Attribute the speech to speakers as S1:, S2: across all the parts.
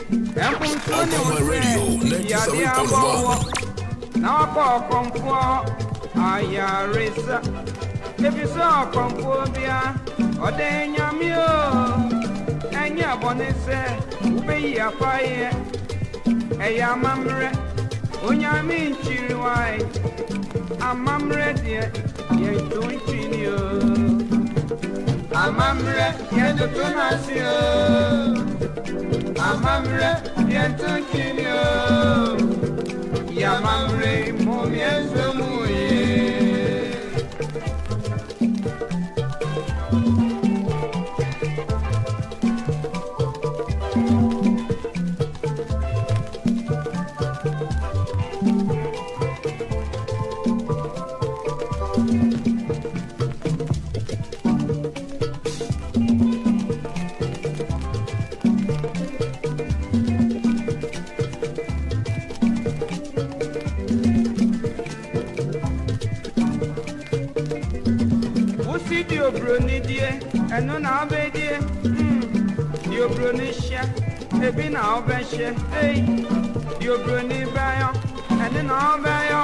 S1: Mfomsoɔ nni ho
S2: Alkoma
S1: sɛ
S2: Radio
S1: yadeɛ abɔ woɔ
S2: 97.1.
S1: na wakɔ ɔkɔmfoɔ hɔ ayaresa. Efisɛ ɔkɔmfoɔ bia ɔde nyame o. Ɛnyɛ bɔne sɛ wobɛyi apaeɛ. Ɛyɛ amammerɛ, onyame nkyiriwae. Amammerɛ deɛ yɛnto nkyini o. Amammerɛ yɛntoto n'ase o. Amammerɛ yɛnto nkyini o. Yamammerɛ mom yɛnso mu ye. Wosi di oburoni die, ɛno na ɔbɛdie. Di oburoni hyɛ, ebi na ɔbɛhyɛ. Ei, di oburoni bɛyɔ, ɛne na ɔbɛyɔ.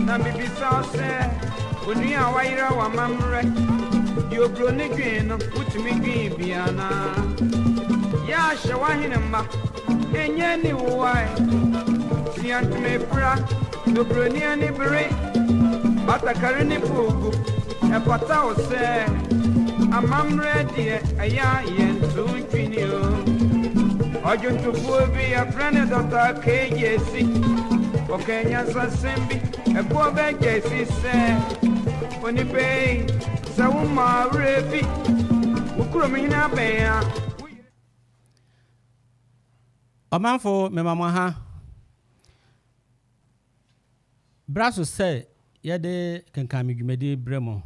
S1: Na bibisa wo sɛ, onua a wayerɛ w'amammerɛ, di oburoni dwen no, wotumi dwen bi anaa? Yɛ ahyɛ w'ahene mma, ɛnyɛ ni wowae. Suantome pra, na oburoni ani bere. Batakari ne fugu, ɛfata wo sɛ amammerɛ deɛ ɛyɛ a yɛnto ntwini o. Ɔdwontofoɔ bi yɛfrɛ no Dɔkta KJC. Ɔka nyansasɛm bi ɛkoɔ bɛgye si sɛ onipa yi sɛ woma werɛ fi wo kurom hene abɛn a
S3: Ɔmanfo, mema mo ha. Bra so sɛ yɛde kenkan dwumadi brɛ mo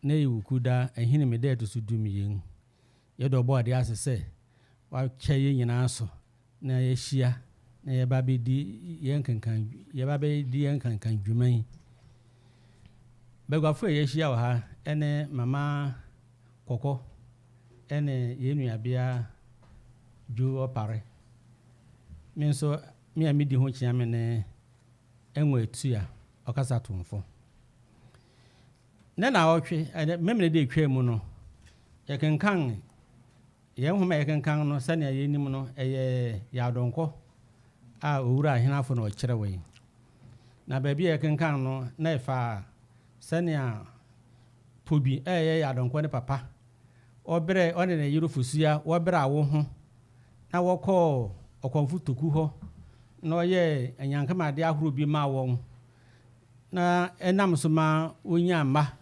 S3: na ɛyɛ Wukuda ahini me da ɛto so 12. Yɛde ɔbɔ ade ase sɛ wakyɛ yɛn nyinaa so na yɛahyia na yɛba bɛdi yɛn kenkan yɛba bɛdi yɛn kenkan dwuma yi. Baguafo a yɛahyia wɔ ha ɛne Mama Kɔkɔ ɛne yɛn nuabea Dwo Ɔpare. Me nso me a medi ho kyea me ne Ɛnwo Etua ɔkasa tomfo. Ne na ɔtwe ɛnɛ mmemmene de etwa mu no, yɛkenkan yɛn nhoma a yɛkenkan no sɛnea yɛnim no, ɛyɛ Yaadɔnkɔ a Owura Ahenafo na ɔkyerɛwee. Na baabi a yɛkenkan no na ɛfa sɛnea Pobi a ɛyɛ Yaadɔnkɔ ne papa ɔbrɛ ɔne ne yere Fosua wɔbrɛ awo ho na wɔkɔɔ ɔkɔmfo Toku hɔ na ɔyɛɛ anyankamade ahorow bi maa wɔn na ɛnam so ma wonyaa mma.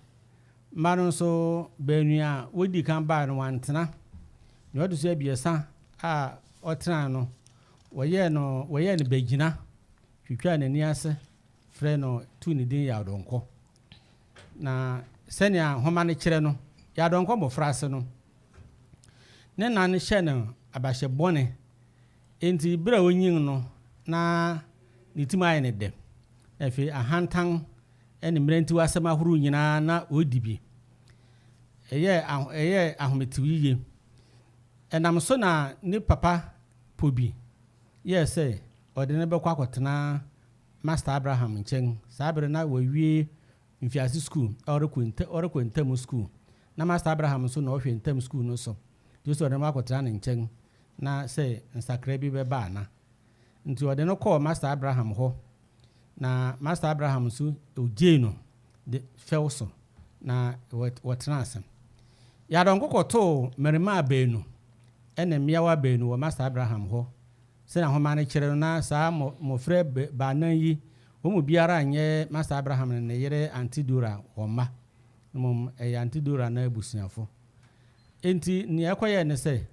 S3: Mma no nso baanu a wodi kan baa no wantena. Nea ɔde so 3 a ɔtena no, wɔyɛɛ no bɛgyina twitwaa n'ani ase frɛ no tu ne din Yaadɔnkɔ. Na sɛnea nhoma no kyerɛ no, Yaadɔnkɔ mmɔfra ase no, ne na no hyɛ no abahyɛ bɔne. Enti bere a onyin no na ne tim ayɛ ne dɛ. Afei ahantan ne mmerantew asɛm ahorow nyinaa na odi bi. Ɛyɛɛ ahometew yiye. Ɛnam so na ne papa Pobi yɛɛ sɛ ɔde no bɛkɔ akɔtena Master Abraham nkyɛn. Saa bere na wawie mfiase sukuu, ɔrekɔ ntam sukuu. Na Master Abraham nso na ɔhwɛ ntam sukuu no so. Nti sɛ ɔde no akɔtena ne nkyɛn na sɛ nsakra bi bɛba ana. Nti ɔde no kɔɔ Master Abraham hɔ. Na Master Abraham nso ogyee no de fɛw so na wɔtena ase. Yaadɔnko kɔtoo mmarima 2 ɛne mmeawa 2 wɔ Master Abraham hɔ. Sɛnea nhoma no kyerɛ no, na saa mmɔfra 4 yi, wɔn mu biara nyɛ Master Abraham ne ne yere Auntie Dora wɔn mma. Mmom ɛyɛ Auntie Dora na abusuafo. Enti nea ɛkɔyɛɛ ne sɛ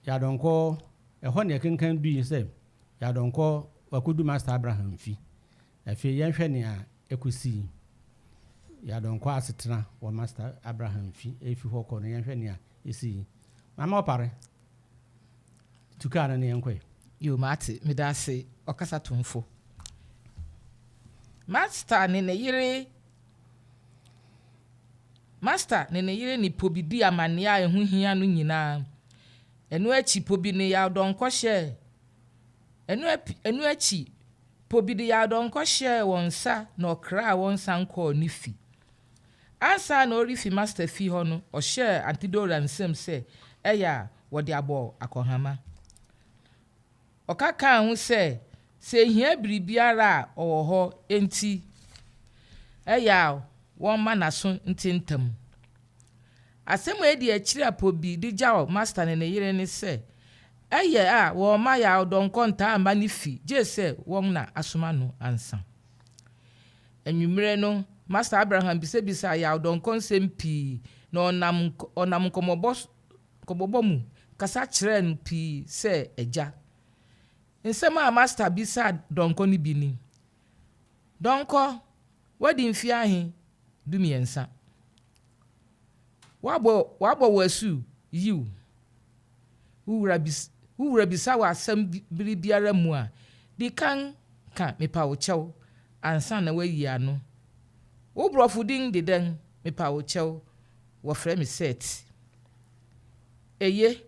S3: Yaadɔnkɔ ɛhɔ ne ɛkenkan dui sɛ Yaadɔnkɔ wakodu Master Abraham fi. Afei yɛnhwɛ nea ɛkɔsii. Yaadɔnkɔ asetena wɔ Master Abraham fi efi hɔ kɔ no, yɛnhwɛ nea ɛsii. Mama Ɔpare, tu kaa no ne yɛnkɔe.
S4: Yo, mate, meda ase ɔkasa tomfo. Master ne ne yere ne Pobi di amanneɛ a ɛho hia no nyinaa. Ɛno akyi Pobi ne Yaadɔnkɔ hyɛɛ Ɛno akyi, Pobi de Yaw Donkor hyɛɛ wɔn nsa na ɔkraa wɔn san kɔɔ ne fi. Ansa na ɔrefi Master fi hɔ no, ɔhyɛɛ Auntie Dora nsam sɛ ɛyɛ a wɔde abɔ akɔnhama. Ɔka kaa ho sɛ, sɛ ehia biribiara a ɔwɔ hɔ enti ɛyɛ a wɔmma n'aso nte ntɛm. Asɛm a edi akyiri a Pobi de gyaw Master ne ne yere ne sɛ, ɛyɛ a wɔmma Yaw Donkor ntaa mma ne fi gye sɛ wɔn na asoma no ansa. Anwummere no, Master Abraham bisabisaa Yaw Donkor nsɛm pii na ɔnam ɔnam nkɔmmɔbɔ nkɔmmɔbɔ mu kasa kyerɛɛ no pii sɛ agya. Nsɛm a Master bisaa Donkor no bi ni, Donkor, woadi mfe ahe? 13. Woabɔ woabɔ wo asu? Yiw. Wo wura bis wo wura bisa wo asɛm bere biara mu a, di kan ka mepa wo kyɛw ansa na woayi ano. Wo borɔfo din de dɛn? Mepa wo kyɛw, wɔfrɛ me Seth. Eye,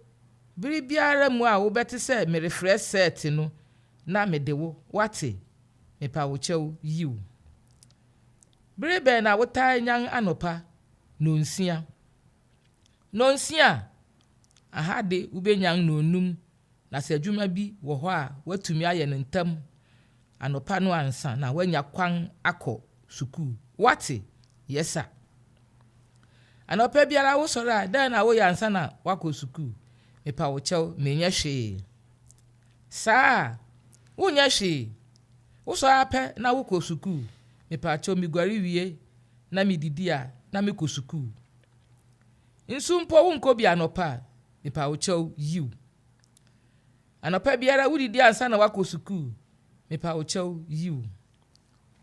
S4: bere biara mu a wobɛte sɛ merefrɛ Seth no, na mede wo, woate? Mepa wo kyɛw, yiw. Bere bɛn na wotaa nyan anɔpa? Nnɔnsia. Nnɔnsia? Aha de wubenyan nnɔnnum, na sɛ adwuma bi wɔ hɔ a woatumi ayɛ no ntɛm anɔpa no ansa na woanya kwan akɔ sukuu. Woate? Yɛsa. Anɔpa biara wosɔre a, dɛn na woyɛ ansa na woakɔ sukuu? Mepa wo kyɛw, menyɛ hwee. Saa? Wonyɛ hwee? Wosɔre ara pɛ na wokɔ sukuu? Mepa kyɛw, miguare wie na mididi a, na mekɔ sukuu. Nsu mpo wonkɔ bi anɔpa a? Mepa wo kyɛw, yiw. Anɔpa biara wudidi ansa na woakɔ sukuu? Mepa wo kyɛw, yiw.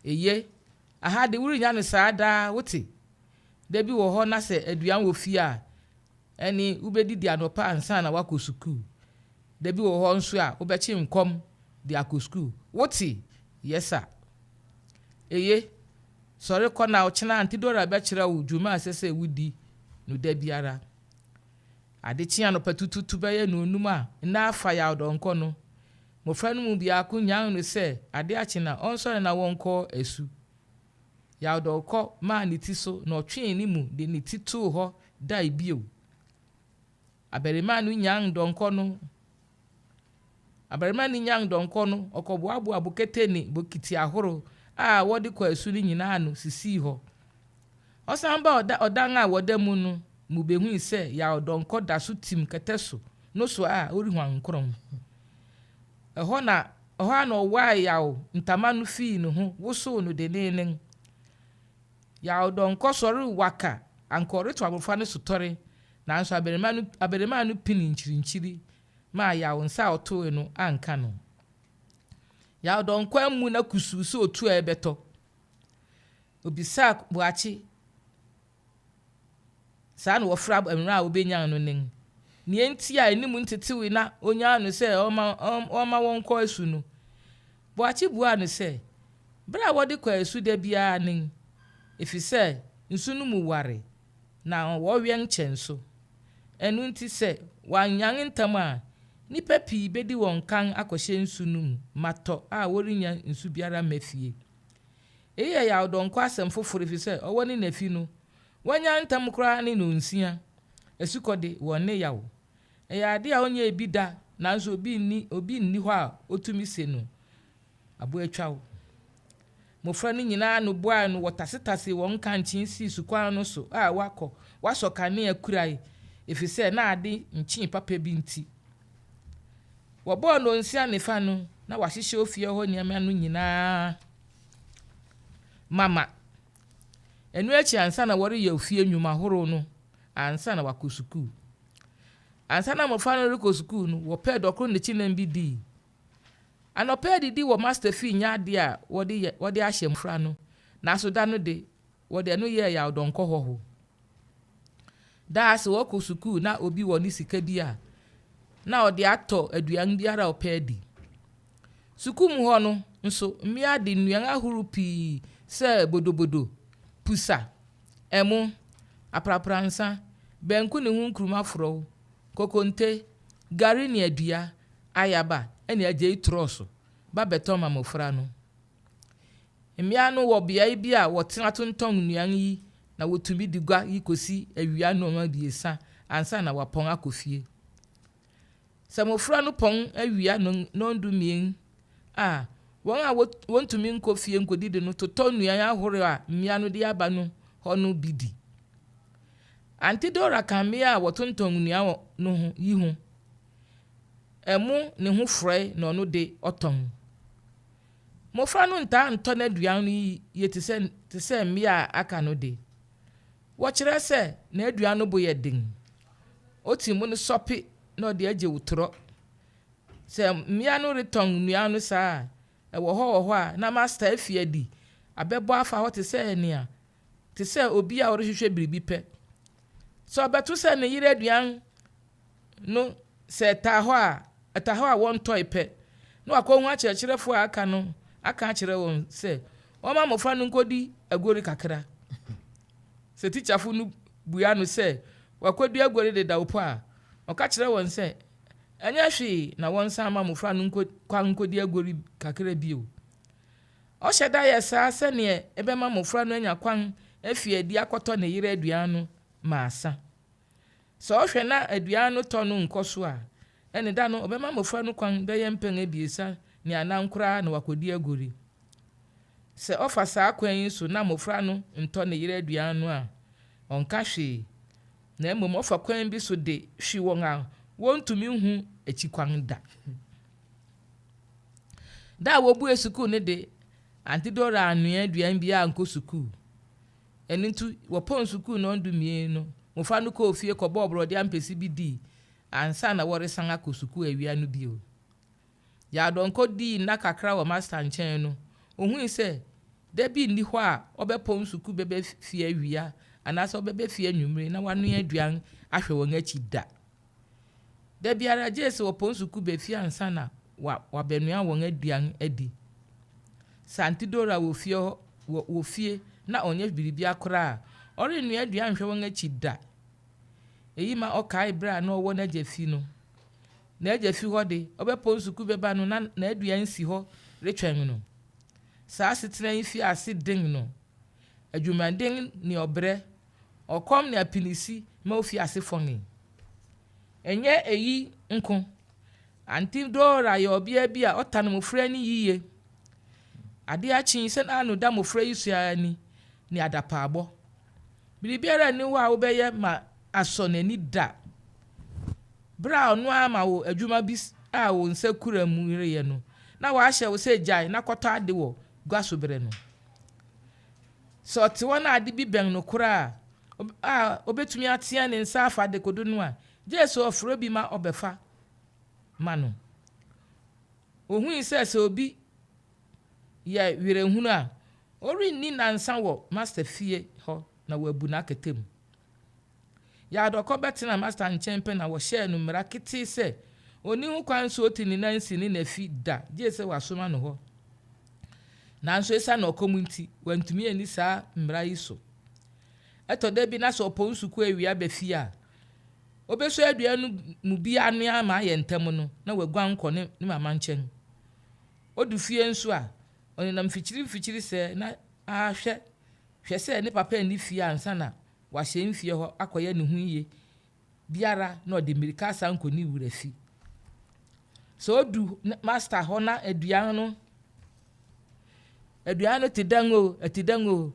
S4: Eye, aha de worenya no saa daa, wote? Da bi wɔ hɔ na sɛ aduan wɔ fie a, ɛne wubedidi anɔpa ansa na woakɔ sukuu. Da bi wɔ hɔ nso a wobɛkye nkɔm de akɔ sukuu. Wote? Yɛsa. Eye, sɔre kɔ na ɔkyena Auntie Dora bɛkyerɛ wo dwuma a ɛsɛ sɛ wudi no da biara. Ade kyee anɔpatutuutu bɛyɛ nnɔnnum a nna afa Yaw Donkor no, mmofra no mu biako nyan no sɛ ade akye na ɔnsɔre na wɔnkɔ asu. Yaw Donkor maa ne ti so na ɔtwee ne mu de ne ti too hɔ dae bio. Abarimaa no nyan Donkor no Abarimaa no nyan Donkor no, ɔkɔboaboaa bokete ne bokiti ahorow a wɔde kɔ asu no nyinaa ano sisii hɔ. Ɔsan baa ɔdan a wɔda mu no mu behui sɛ Yaw Donkor da so tim kɛtɛ so no so a ɔrehuan nkorɔn. Ɛhɔ na ɛhɔ ara na ɔwaee Yaw ntama no fii ne ho wosow no denneennen. Yaw Donkor sɔree waka anka ɔreto abofra no sotɔre, nanso abarimaa no abarimaa no pinii nkyirinkyiri maa Yaw nsa a ɔtoe no anka no. Yaw Donkor ammu na kusuu sɛ otu a ɛrebɛtɔ. Obisaa Boakye, saa na wɔfrɛ abarimaa a wobenyan no nen, nea enti a anim ntetewee na onyaa no sɛ ɔmma ɔmma wɔnkɔ asu no. Boakye buaa no sɛ, bere a wɔde kɔ asu da biara nen, efisɛ nsu no mu ware na wɔwɛn kyɛ nso. Ɛno nti sɛ wɔannyan ntɛm a, nnipa pii bedi wɔn kan akɔhyɛ nsu no mu ma tɔ a wɔrennya nsu biara mma fie. Eyi yɛ Yaw Donkor asɛm foforo efisɛ ɔwɔ ne na fi no, wanya ntɛm koraa ne nnɔnsia. Asukɔ de, wɔnne yaw. Ɛyɛ ade a ɔnyɛɛ bi da nanso obi nni obi nni hɔ a otumi se no aboatwaw. Mmofra no nyinaa ano buae no wɔtasetasee wɔn nkankyee sii sukwan no so a wɔakɔ wɔasɔ kanea kurae efisɛ na ade nkyee papa bi nti. Wɔbɔɔ nnɔnsia ne fa no, na wɔahyehyɛ ofie hɔ nneɛma no nyinaa mama. Ɛno akyi ansa na wɔreyɛ ofie nnwuma horow no ansa na wɔakɔ sukuu. Ansa na mmofra no rekɔ sukuu no, wɔpɛɛ dɔkono ne kyenam bi dii. Anɔpa adidi wɔ Master fi nyɛ ade a wɔde yɛ wɔde ahyɛ mmofra no, nanso da no de, wɔde ɛno yɛɛ yaw dɔnkɔ hɔho. Daa sɛ wɔkɔ sukuu na obi wɔ ne sika bi a, na ɔde atɔ aduan biara a ɔpɛ adi. Sukuu mu hɔ no nso, mmea de nnuan ahorow pii sɛ bodobodo, pusa, ɛmo, aprapransa, banku ne ho nkruma forɔw, kokonte, gari ne adua. Ayaba ne agyei trɔɔso ba bɛtɔn ma mmofra no. Mmea no wɔ beae bi a wɔtena tontɔn nnuan yi na wotumi di gua yi kosi awia nnɔnabiɛsa ansa na wɔapɔn akɔ fie. Sɛ mmofra no pɔn awia nnɔndumien a, wɔn a wontumi nkɔ fie nkodidi no totɔ nnuan ahorow a mmea no de aba no hɔ no bi di. Ante Dora ka mmea a wɔtontɔn nnuan no ho yi ho. Ɛmo ne ho forɔe na ɔno de ɔtɔn. Mmofra no ntaa ntɔ n'aduan no yiye te sɛ te sɛ mmea a aka no de. Wɔkyerɛ sɛ n'aduan no bo yɛ den. Oti mu no sɔpe na ɔde agye wo torɔ. Sɛ mmea no retɔn nnuan no saa a, ɛwɔ hɔ wɔ hɔ a na masta afi adi abɛbɔ afa hɔ te sɛ nea te sɛ obi a ɔrehwehwɛ biribi pɛ. Sɛ ɔbɛto sɛ ne yere aduan no sɛ ɛtaa hɔ a ɛtaa hɔ a wɔntɔe pɛ, na wakɔhu akyerɛkyerɛfo a aka no aka akyerɛ wɔn sɛ wɔmma mmofra no nkodi agoru kakra. Sɛ tikyafo no bua no sɛ wakodi agoru dedaw po a, ɔka kyerɛ wɔn sɛ ɛnyɛ hwee na wɔnsan mma mmofra no kwan nkodi agoru kakra bio. Ɔhyɛ da yɛ saa sɛnea ɛbɛma mmofra no anya kwan afi adi akɔtɔ ne yere aduan no ma asa. Sɛ ɔhwɛ na aduan no tɔ no nkɔ so a, ɛne da no ɔbɛma mmofra no kwan bɛyɛ mpɛn abiɛsa ne anan koraa na wɔakɔdi agoru. Sɛ ɔfa saa kwan yi so na mmofra no ntɔ ne yere aduan no a, ɔnka hwee, na mmom ɔfa kwan bi so de hwe wɔn a wontumi nhu akyi kwan da. Da a wobue sukuu no de, Ante Dora annoa aduan biara ankɔ sukuu. Ɛno nti, wɔpɔn sukuu nnɔndumien no, mmofra no kɔɔ fie kɔbɔɔ borɔde ampesi bi dii ansa na wɔresan akɔ sukuu awia no bio. Yaw Donkor dii nna kakra wɔ masta nkyɛn no, ohui sɛ da bi nni hɔ a ɔbɛpɔn sukuu bɛba fie awia anaasɛ ɔbɛba fie anwummere na wanoa aduan ahwɛ wɔn akyi da. Da biara gye sɛ wɔpɔn sukuu ba fie ansa na wabɛnoa wɔn aduan adi. Sɛ Auntie Dora wɔ fie hɔ wɔ fie na ɔnyɛ biribiara koraa a, ɔrennoa aduan nhwɛ wɔn akyi da. Eyi ma ɔkae bere a na ɔwɔ n'agya fi no. N'agya fi hɔ de, ɔbɛpɔn sukuu bɛba no na n'aduan si hɔ retwɛn no. Saa asetena yi fii ase den no. Adwumaden ne ɔbrɛ, ɔkɔm ne apinisi ma ofii ase fɔnee. Ɛnyɛ eyi nko, Auntie Dora yɛ ɔbea bi a ɔtan mmofra ani yiye. Ade akye sɛ n'ano da mmofra yi so ara ni ne adapaabɔ. Biribiara nni hɔ a wobɛyɛ ma asɔ n'ani da. Bere a ɔno ara ma wo adwuma bi a wo nsa kura mu reyɛ no, na wahyɛ wo sɛ gyae na kɔtɔ ade wɔ gua so brɛ no. Sɛ ɔte hɔ na ade bi bɛn no koraa a obetumi ateɛ ne nsa afa dekode no a, gye sɛ ɔfrɛ obi ma ɔbɛfa ma no. Ohui sɛ sɛ obi yɛ werɛhunu a, ɔrenni nnansa wɔ masta fie hɔ na wɔabu no akata mu. Yaadɔkɔ bɛtenaa masta nkyɛn pɛ na wɔhyɛɛ no mmara ketee sɛ onni ho kwan sɛ oti ne nan si ne na fi da gye sɛ wasoma no hɔ. Nanso esiane ɔkɔm nti, wantumi anni saa mmara yi so. Ɛtɔ da bi na sɛ ɔpɔn sukuu awia ba fie a, obeso aduan no mu bi anoa ama ayɛ ntɛm no, na waguan kɔ ne ne mama nkyɛn. Odu fie nso a, ɔnenam mfikyiri mfikyiri sɛɛ na ahwɛ hwɛ sɛ ne papa nni fie ansa na wahyɛn fie hɔ akɔyɛ ne ho yiye biara na ɔde mmirika asan kɔ ne wura fi. Sɛ odu masta hɔ na aduan no aduan no te dɛn o, ɛte dɛn o,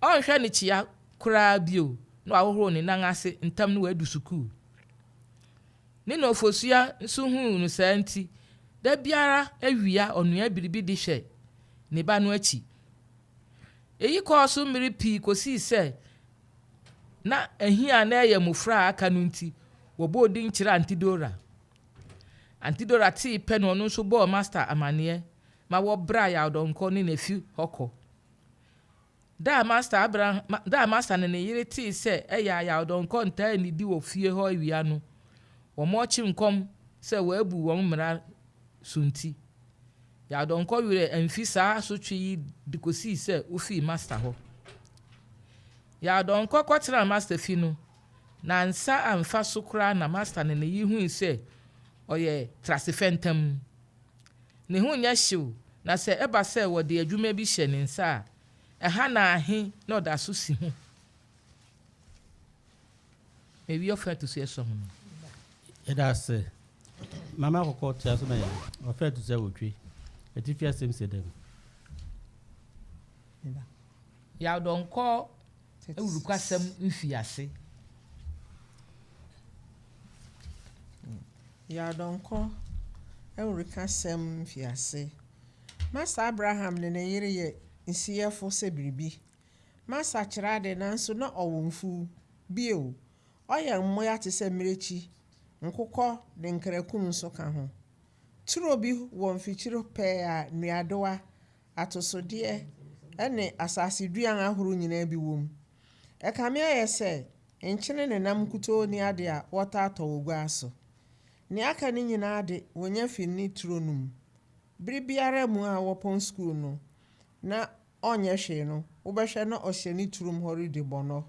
S4: ɔnhwɛ ne kyea koraa bio na wahohoro ne nan ase ntɛm na wadu sukuu. Ne na Ofosua nso huu no saa nti, da biara awia ɔnoa biribi de hwɛ ne ba no akyi. Eyi kɔɔ so mmere pii kosii sɛ na ahi a na ɛyɛ mmofra a aka no nti, wɔbɔɔ din kyerɛɛ Auntie Dora. Auntie Dora tee pɛ na ɔno nso bɔɔ Master amanneɛ ma wɔbraa Yaw Donkor ne n'afi hɔ kɔ. Da a Master Abraham, da a Master ne ne yere tee sɛ ɛyɛ a Yaw Donkor ntaa nnidi wɔ fie hɔ awia no, wɔmɔɔkye nkɔm sɛ wɔabu wɔn mmara so nti. Yaw Donkor werɛ amfi saa asotwe yi de kosii sɛ ofii Master hɔ. Yaw Donkor kɔtenaa Master fi no, nansa amfa so koraa na Master ne ne yere hui sɛ ɔyɛ trasefɛntɛm. Ne ho nyɛ hyew na sɛ ɛba sɛ wɔde adwuma bi hyɛ ne nsa a, ɛha na ahe na ɔda so si ho. Mewie ɔfa ɛto so ɛsɔn no.
S3: Yɛda ase. Mama Akɔkɔ toa so ma yɛn. Ɔfa ɛto so awotwe. Atifi asɛm sɛ dɛn?
S4: Yawdɔnkɔ awurukwasɛm mfiase.
S2: Yawdɔnkɔ awurukasɛm mfiase. Masta Abraham ne ne yere yɛ nsiyɛfo sɛ biribi. Masta kyerɛ ade nanso na ɔwɔ mfuw. Bio, ɔyɛn mmoa te sɛ mmirekyi, nkokɔ ne nkrakum nso ka ho. Turo bi wɔ mfikyiri pɛɛ a nnuadewa, atosodeɛ, ne asaseduan ahorow nyinaa bi wom. Ɛkame ayɛ sɛ nkyene ne nam nkutoo ne ade a wɔtaa tɔ wɔ gua so. Nea aka no nyinaa de, wonya fi ne turo no mu. Bere biara mu a wɔpɔn sukuu no, na ɔnyɛ hwee no, wobɛhwɛ na ɔhyɛ ne turom hɔ redi bɔnnɔ.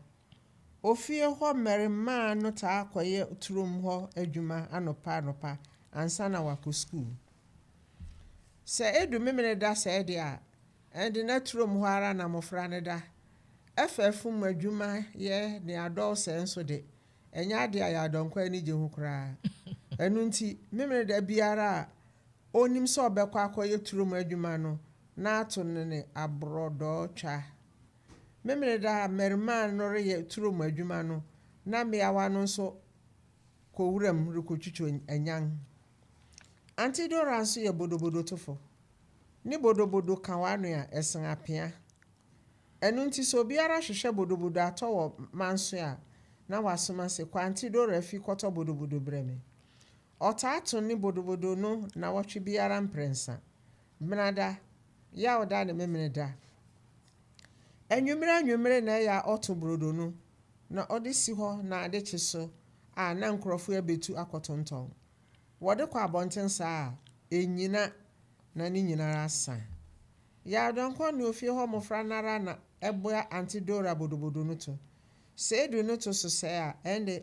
S2: Ofie hɔ mmarimaa no taa kɔyɛ turom hɔ adwuma anɔpa anɔpa ansa na wɔakɔ sukuu. Sɛ edu Memeneda sɛɛ de a, ɛnde na turom hɔ ara na mmofra no da. Ɛfa afum adwumayɛ ne adɔw sɛɛ nso de, ɛnyɛ ade a Yadɔnkɔ ani gye ho koraa. Ɛno nti, Memeneda biara a onim sɛ ɔbɛkɔ akɔyɛ turom adwuma no, na ato no ne aborɔdɔɔ twa. Memeneda a mmarimaa no reyɛ turom adwuma no, na mmeawa no nso kɔ wuram rekotwitwa anyan. Auntie Dora nso yɛ bodobodotofo. Ne bodobodo ka w'ano a, ɛsen apea. Ɛno nti sɛ obiara hwehwɛ bodobodo atɔ wɔ manso a, na wasoma se, Kɔ Auntie Dora fi kɔtɔ bodobodo brɛ me. Ɔtaa to ne bodobodo no nnawɔtwe biara mprɛnsa, Benada, Yawda ne Memeneda. Anwummere anwummere na ɛyɛ a ɔto brodo no, na ɔde si hɔ na ade kye so a na nkurɔfo abetu akɔtontɔn. Wɔde kɔ abɔnten saa a, ennyina na ne nyinara asa. Yardɔnkɔ ne ofie hɔ mmofra no ara na ɛboa Auntie Dora bodobodo no to. Sɛ edu ne to so sɛɛ a, ɛnde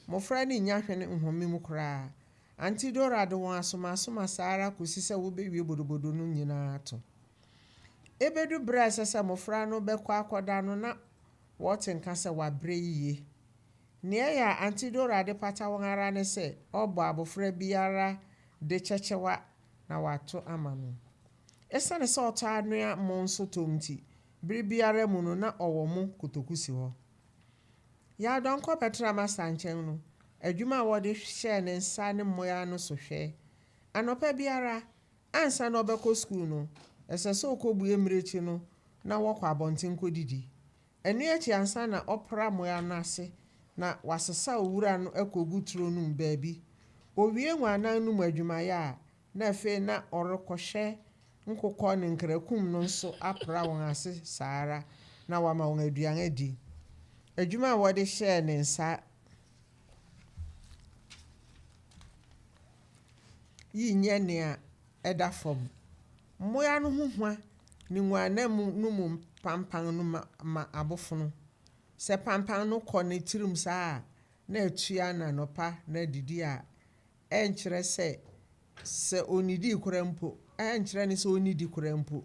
S2: mmofra no nnya hwene nhome mu koraa. Auntie Dora de wɔn asomaasoma saa ara kosi sɛ wobewie bodobodo no nyinaa to. Ebedu bere a ɛsɛ sɛ mmofra no bɛkɔ akɔda no na wɔte nka sɛ wɔabrɛ yiye. Nea ɛyɛ a Auntie Dora de pata wɔn ara ne sɛ ɔbɔ abofra biara de kyɛkyɛwa na wato ama no. Esiane sɛ ɔtaa noa mo nso tɔ nti, bere biara mu no na ɔwɔ mo kotoku si hɔ. Yaw Donkor bɛtraa Masta nkyɛn no, adwuma a wɔde hyɛɛ ne nsa ne mmoa no so hwɛ. Anɔpa biara, ansa na ɔbɛkɔ sukuu no, ɛsɛ sɛ okobue mmirekyi no na wɔkɔ abɔnten kodidi. Ɛno akyi ansa na ɔpra mmoa no ase na wasesaw wura no akogu turo no mu baabi. Owie nguannan no mu adwumayɛ a, na afei na ɔrekɔhwɛ nkokɔ ne nkrakum no nso apra wɔn ase saa ara na wama wɔn aduan adi. Adwuma a wɔde hyɛɛ ne nsa yi nyɛ nea ɛda fam. Mmoa no ho hua ne nguannan no mu pampan no ma abofono. Sɛ pampan no kɔ ne tirim saa a, na atua no anɔpa na adidi a, ɛnkyerɛ sɛ sɛ onnidii koraa mpo, ɛnkyerɛ ne sɛ onnidi koraa mpo.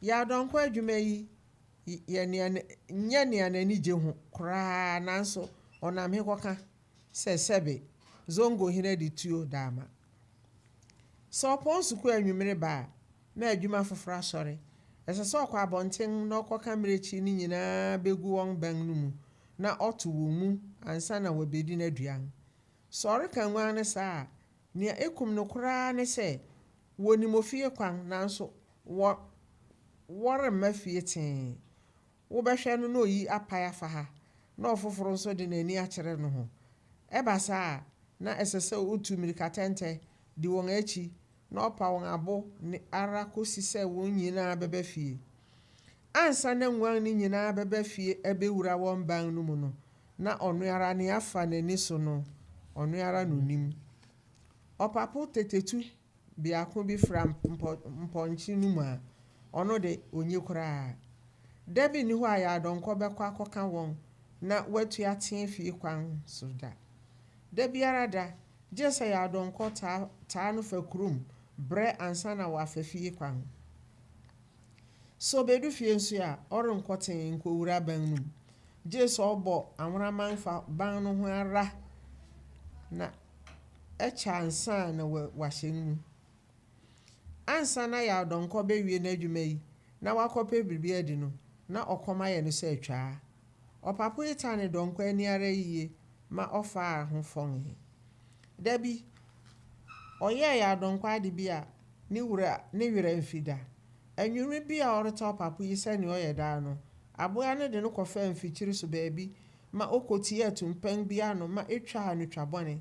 S2: Yardɔnkɔ adwuma yi yɛ nea nyɛ nea n'ani gye ho koraa nanso ɔnam he kɔka sɛ sɛbe Zongo hene de tuo daama. Sɛ ɔpɔn sukuu anwummere ba a, na adwuma foforo asɔre. Ɛsɛ sɛ ɔkɔ abɔnten na ɔkɔka mmirekyi no nyinaa begu wɔn bɛn no mu na ɔto wɔn mu ansa na wabedi n'aduan. Sɛ ɔreka nguan no saa a, nea ekum no koraa ne sɛ wonim ofie kwan nanso wɔ wɔremma fie tee. Wobɛhwɛ no na oyi apae afa ha, na ɔfoforo nso de n'ani akyerɛ noho. Ɛba saa a, na ɛsɛ sɛ otu mmirikatɛntɛ di wɔn akyi na ɔpa wɔn abo ne ara kosi sɛ wɔn nyinaa bɛba fie. Ansa na nguan no nyinaa bɛba fie abewura wɔn ban no mu no, na ɔno ara nea afa n'ani so no, ɔno ara na onim. Ɔpapo tetetu biako bi fra mpɔnkye no mu a, ɔno de, onnye koraa. Da bi nni hɔ a Yaadɔnkɔ bɛkɔ akɔka wɔn na watu ateɛ fie kwan so da. Da biara da. Gye sɛ Yaw Donkor taa taa no fa kurom brɛ ansa na wafa fie kwan. Sɛ obedu fie nso a, ɔrenkɔ tee nkowura ban no mu, gye sɛ ɔbɔ anworaman fa ban no ho ara na ɛkyɛ ansa na wahyɛn mu. Ansa na Yaw Donkor bewie n'adwuma yi na wakɔpɛ biribi adi no, na ɔkɔm ayɛ no sɛ atwaa. Ɔpapo yi tanee Donkor ani ara yiye ma ɔfaa ho fɔnee. Da bi, ɔyɛɛ Yaw Donkor ade bi a ne wura ne werɛ amfi da. Anwummere bi a ɔreta ɔpapo yi sɛnea ɔyɛ daa no, aboa no de no kɔfaa mfikyiri so baabi ma okotiaa tumpan bi ano ma etwaa no twa bɔne.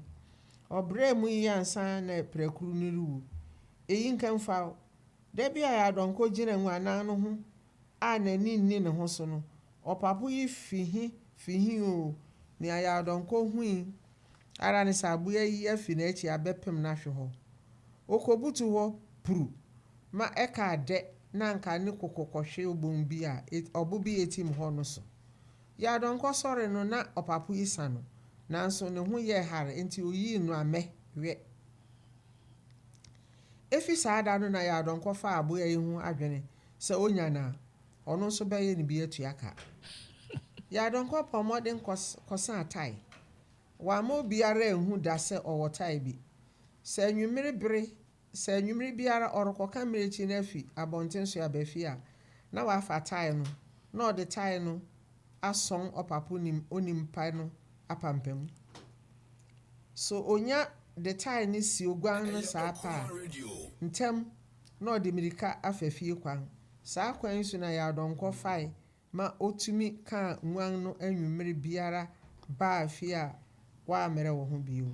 S2: Ɔbrɛɛ mu yiye ansa na pirakuru no rewu. Eyi nka mfa wo. Da bi a Yaw Donkor gyina nguannan no ho a n'ani nni ne ho so no, ɔpapo yi fi he fi he oo, nea Yaw Donkor hui ara ne sɛ aboa yi afi n'akyi abɛpem no ahwe hɔ. Okobutuw hɔ puru ma ɛkaa dɛ na anka ne koko kɔhwe obon bi a ɔbo bi a etim hɔ no so. Yaw Donkor sɔre no na ɔpapo yi sa no, nanso ne ho yɛɛ hare enti oyii no amɛ wɛ. Efi saa da no na Yaw Donkor faa aboa yi ho adwene sɛ onya no a, ɔno nso bɛyɛ no bi atua ka. Yaw Donkor bɔɔ mmɔden kɔsaa tae. Wamma obiara anhu da sɛ ɔwɔ tae bi. Sɛ anwummere bere, sɛ anwummere biara ɔrekɔka mmirekyi no afi abɔnten so aba fie a, na wafa tae no, na ɔde tae no asɔn ɔpapo nim onimpa no apampam. So onya de tae no si oguan no saa pɛ a, ntɛm na ɔde mmirika afa fie kwan. Saa kwan yi so na Yaw Donkor fae ma otumi kaa nguan no anwummere biara baa fie a wammrɛ wɔ ho bio.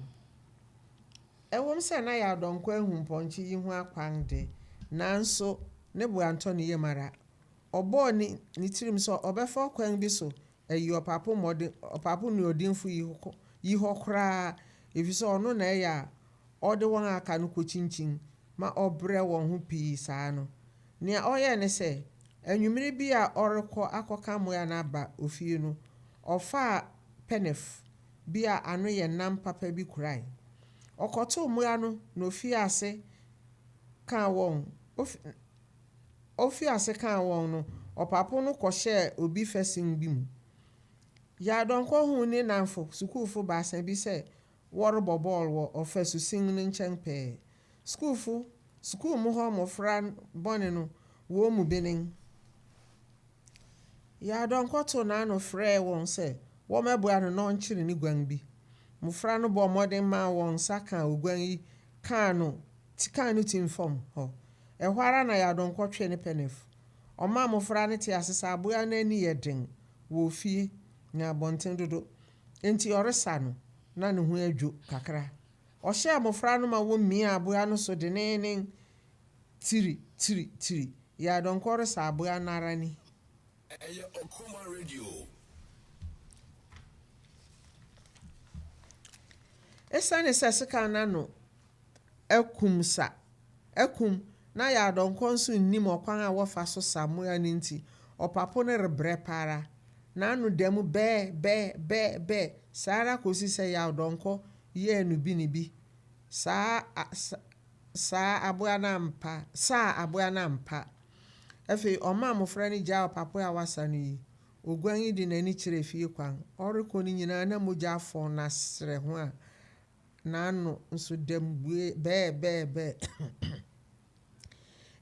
S2: Ɛwom sɛ na Yaw Donkor ahu mpɔnkye yi ho akwan de, nanso ne bo antɔ ne yam ara. Ɔbɔɔ ne ne tirim sɛ ɔbɛfa ɔkwan bi so ayi ɔpapo mmɔden ɔpapo nuɔdenfo yi yi hɔ koraa efisɛ ɔno na ɛyɛ a ɔde wɔn a aka no kokyinkyin ma ɔbrɛ wɔn ho pii saa no. Nea ɔyɛe ne sɛ, anwummere bi a ɔrekɔ akɔka mmoa no aba ofie no, ɔfaa pɛnɛf bi a ano yɛ nam papa bi kurae. Ɔkɔtoo mmoa no na ofii ase kaa wɔn ofii ase kaa wɔn no, ɔpapo no kɔhyɛɛ obi fasin bi mu. Yaw Donkor huu ne nnamfo sukuufo baasa bi sɛ wɔrebɔ bɔɔl wɔ ɔfasu sin no nkyɛn pɛɛ. Sukuufo, sukuu mu hɔ mmofra bɔne no, wɔn mu bi nen. Yaw Donkor too n'ano frɛɛ wɔn sɛ wɔmmɛboa no na ɔnkyere ne guan bi. Mmofra no bɔɔ mmɔden maa wɔn nsa kaa oguan yi kaa no kaa no tim fam hɔ. Ɛhɔ ara na Yaw Donkor twee ne pɛnɛf. Ɔmaa mmofra no tee ase sɛ aboa no ani yɛ den wɔ ofie ne abɔnten dodo, enti ɔresa no, na ne ho adwo kakra. Ɔhyɛɛ mmofra no ma womiaa aboa no so denneennen, Tiri, tiri, tiri, Yaw Donkor resa aboa no ara ni.
S5: Ɛyɛ Okuma Radio.
S2: Esiane sɛ sekan no ano akum sa akum na Yaw Donkor nso nnim ɔkwan a wɔfa so sa mmoa no nti, ɔpapo no rebrɛ pa ara. N'ano da mu bɛɛ, bɛɛ, bɛɛ, bɛɛ, saa ara kosi sɛ Yaw Donkor yɛɛ no bi ne bi. Saa a, sa, saa aboa no ampa, saa aboa no ampa. Afei ɔmaa mmofra no gyaa ɔpapo a wasa no yi. Oguan yi de n'ani kyerɛɛ fie kwan. Ɔrekɔ no nyinaa na mogya afɔn n'asrɛ ho a n'ano nso da mu bue bɛɛ bɛɛ bɛɛ.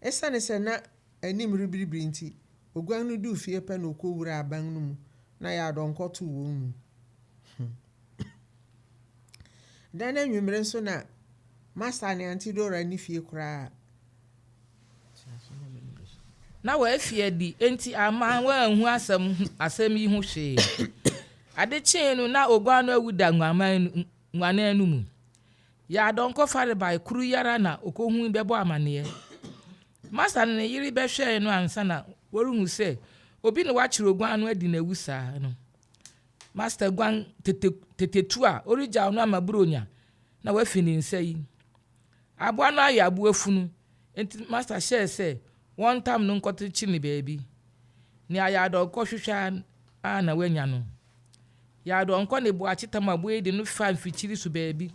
S2: Esiane sɛ na anim rebiribiri nti, oguan no duu fie pɛ na okowuraa aban no mu na Yaw-Donkor too wɔn mu. Da no anwummere nso na Masta ne Auntie Dora nni fie koraa.
S4: Ná wɔafi adi, enti amma wɔanhu asɛm asɛm yi ho hwee. Ade kyee no, na oguan no awu da nguaman nguanan no mu. Yaa Donkor farebae koro yi ara na okohui bɛbɔ amanneɛ. Masta ne ne yere bɛhwɛe no ansa na wɔrehu sɛ obi na wakyere oguan no adi no awu saa no. Masta guan tete tetetu a ɔregyaw no ama Buronya na wafi ne nsa yi. Aboa no ayɛ aboa funu, enti Masta hyɛe sɛ wɔntam no nkɔkyekyere no baabi. Nea Yaadɔnkɔ hwehwɛ ara na wanya no. Yaadɔnkɔ ne Boakye tam aboa yi de no faa mfikyiri so baabi.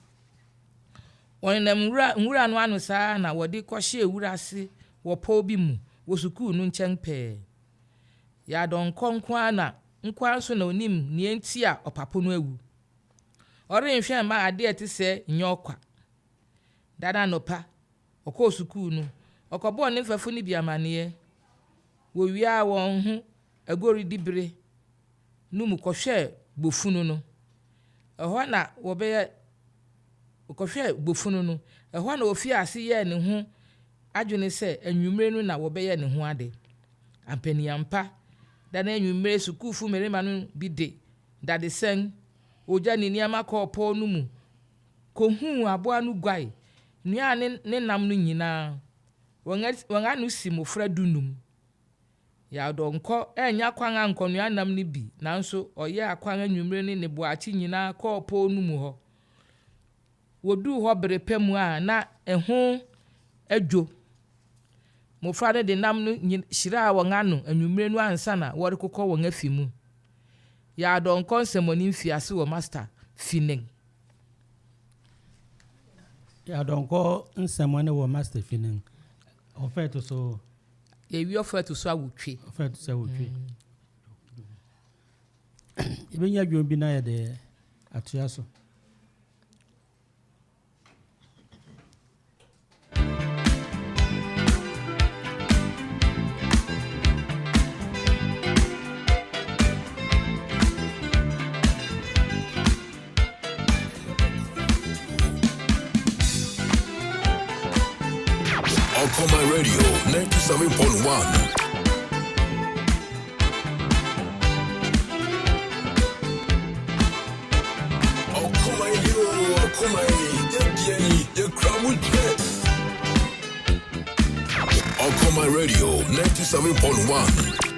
S4: Wɔnenam nwura nwura no ano saa ara na wɔde kɔhyɛɛ wura ase wɔ pɔw bi mu wɔ sukuu no nkyɛn pɛɛ. Yaa Donkor nko ara na nko ara nso na onim nea enti a ɔpapo no awu. Ɔrenhwɛ mma ade a ɛte sɛɛ nyɛ ɔkwa. Da no anɔpa, ɔkɔɔ sukuu no, ɔkɔbɔɔ ne mfɛfo no bi amanneɛ. Wowiaa wɔn ho agorudi bere no mu kɔhwɛɛ bofunu no. Ɛhɔ na wɔbɛyɛ kɔhwɛɛ bofunu no. Ɛhɔ na ofii ase yɛɛ ne ho adwene sɛ anwummere no na wɔbɛyɛ ne ho ade. Ampaniampa, da no anwummere sukuufo mmarima no bi de dadesɛn, ogya ne nneɛma kɔɔ pɔw no mu kohuu aboa no guae noaa ne ne nam no nyinaa. Wɔn ano si mmofra dunum. Yaw Donkor annya kwan ankɔnoa nam no bi, nanso ɔyɛɛ akwan anwummere ne ne boakye nyinaa kɔɔ pɔw no mu hɔ. Woduu hɔ bere pa mu a na ɛho adwo. Mmofra no de nam no hyiraa wɔn ano anwummere no ansa na wɔrekokɔ wɔn afi mu. Yaw Donkor nsɛmmɔne mfiase wɔ Master fi nen.
S3: Yaw Donkor nsɛmmɔne wɔ Master fi nen. Ɔfɛ to so.
S4: Yɛwie ɔfa ɛto so awotwe.
S3: Ɔfa ɛto so awotwe. Yɛbɛnya dwom bi na yɛde atoa so.
S5: Okoma Radio 97.1. Okoma Radio, Okoma Okoma Radio 97.1.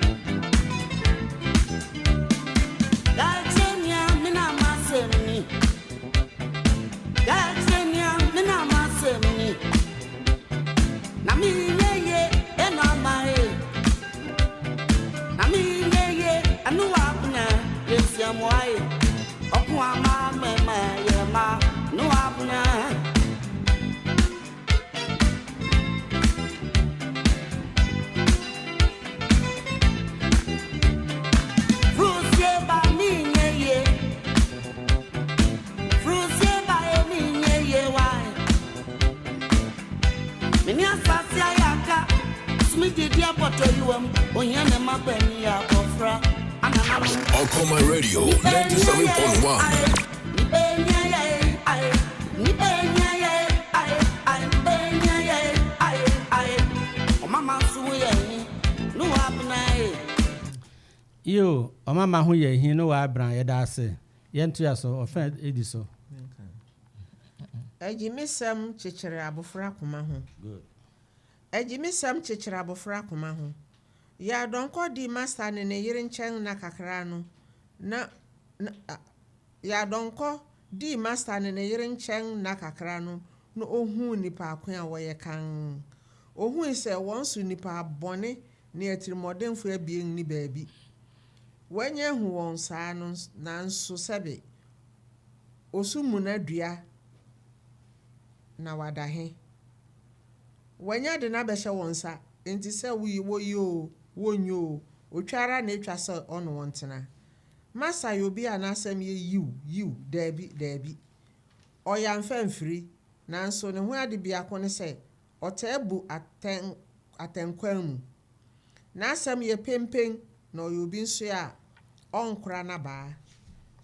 S5: Okoma Radio 97.1.
S3: Iyo, ɔmama ho yɛ hi no wɔ abran yɛda ase. Yɛntoa so, ɔfɛ edi so.
S2: Agyimisɛm kyekyere abofra koma ho. Agyimisɛm kyekyere abofra koma ho. Yaw Donkor dii Masta ne ne yere nkyɛn nna kakra no, na na a Yaw Donkor dii Masta ne ne yere nkyɛn nna kakra no na ohuu nnipa ko a wɔyɛ kann. Ohui sɛ wɔn so nnipa bɔne ne atirimɔdenfo abien nni baabi. Wanya ahu wɔn saa no nanso sɛbe osu mmuna dua na wada he. Wanya de no abɛhyɛ wɔn nsa, enti sɛ woyi oo, wonnyi oo, otwa ara na etwa sɛ ɔne wɔn tena. Masa yɛ obi a n'asɛm yɛ yiw, yiw, daabi, daabi. Ɔyɛ amfamfiri, nanso ne ho ade biako ne sɛ ɔtaa bu atɛn atɛnkwan mu. N'asɛm yɛ penpen na ɔyɛ obi nso a ɔnkora n'abaa.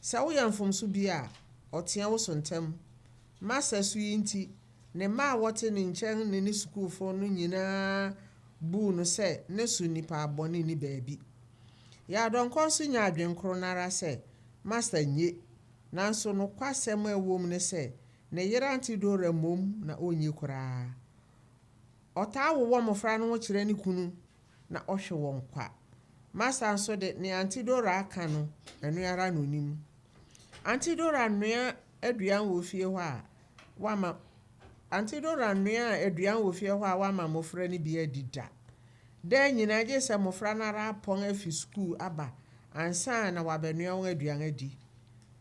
S2: Sɛ woyɛ mfomso bi a, ɔteɛ wo so ntɛm. Masa su yi nti, ne mma a wɔte ne nkyɛn ne ne sukuufo no nyinaa buu no sɛ ne so nnipa bɔne nni baabi. Yaw Donkor nso nya adwenkoro no ara sɛ Masta nye, nanso nokwasɛm a ɛwɔ mu ne sɛ ne yere Auntie Dora mmom na onnye koraa. Ɔtaa wowɔ mmofra no ho kyerɛ ne kunu na ɔhwe wɔn kwa. Masta nso de, nea Auntie Dora aka no, ɛno ara na onim. Auntie Dora noa aduan wɔ fie hɔ a wama Auntie Dora noa aduan wɔ fie hɔ a wama mmofra no bi adi da. Daa nyinaa gye sɛ mmofra no ara apɔn afi sukuu aba ansa na wɔabɛnoa wɔn aduan adi.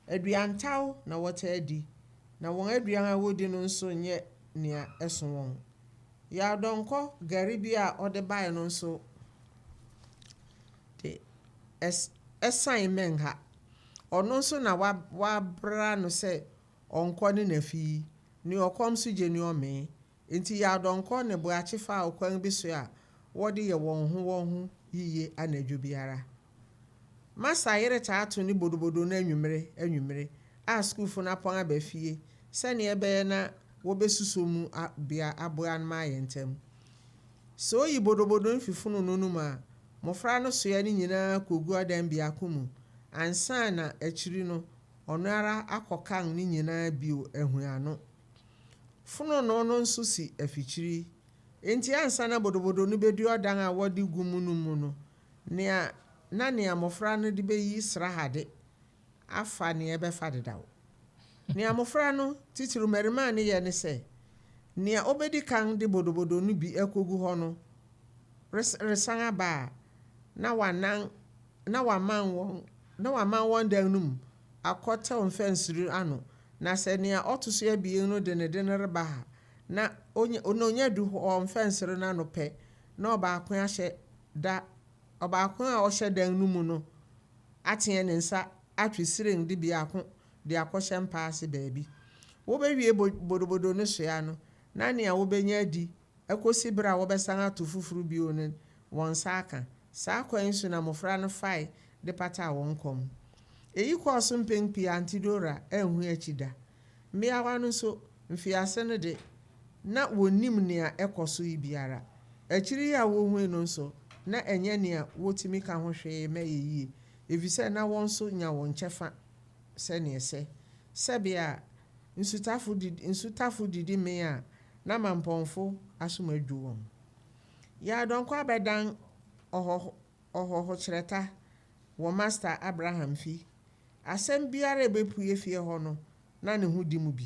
S2: Aduantaw na wɔtaa di. Na wɔn aduan a wodi no nso nyɛ nea ɛso wɔn. Yaw Donkor gari bi a ɔde bae no nso de, ɛsan mmɛn ha. Ɔno nso na wɔabra no sɛ ɔnkɔ ne na fi. Nea ɔkɔm nso gye nea ɔmee. Enti Yaw Donkor ne Boakye faa ɔkwan bi so a wɔde yɛ wɔn ho wɔn ho yiye anadwo biara. Masa yere taa to ne bodobodo no anwummere anwummere a sukuufo no apɔn aba fie sɛnea ɛbɛyɛ na wobesuso mu bea aboa no ma ayɛ ntɛm. Sɛ oyi bodobodo no fi fononoo no mu a, mmofra no soa ne nyinaa kogu ɔdan biako mu ansa na akyiri no ɔno ara akɔkan ne nyinaa bio ahu ano. Fononoo no nso si afikyiri. Enti ansa na bodobodo no bedu ɔdan a wɔde gu mu no mu no, nea na nea mmofra no de beyi srahade afa nea ɛbɛfa dedaw. Nea mmofra no, titiriw mmarimaa no yɛ ne sɛ, nea obedi kan de bodobodo no bi akogu hɔ no resan aba a, na wanan na waman wɔn na waman wɔn dan no mu akɔtɛw mfɛnsere ano, na sɛ nea ɔto so abien no de ne de no reba a, na onya na onya du hɔ mfɛnsere no ano pɛ, na ɔbaako ahyɛ da ɔbaako a ɔhyɛ dan no mu no ateɛ ne nsa atwe siren de biako de akɔhyɛ mpa ase baabi. Wobewie bodobodo no soa no, na nea wobenya adi akosi bere a wɔbɛsan ato foforo bio no, wɔn nsa aka. Saa kwan yi so na mmofra no fae de pataa wɔn kɔm. Eyi kɔɔ so mpɛn pii a Auntie Dora anhu akyi da. Mmeawa no nso, mfiase no de, na wonnim nea ɛkɔ so yi biara. Akyiri yi a wohui no nso, na ɛnyɛ nea wotumi ka ho hwee ma ɛyɛ yiye, efisɛ na wɔn nso nya wɔn kyɛfa sɛnea ɛsɛ. Sɛbea a nsutafo nsutafo didi mee a na mampɔnfo asom adwo wɔn. Yaa Donkor abɛdan ɔhɔho ɔhɔhokyerɛta wɔ Masta Abraham fi. Asɛm biara a ebepue fie hɔ no, na ne ho di mu bi.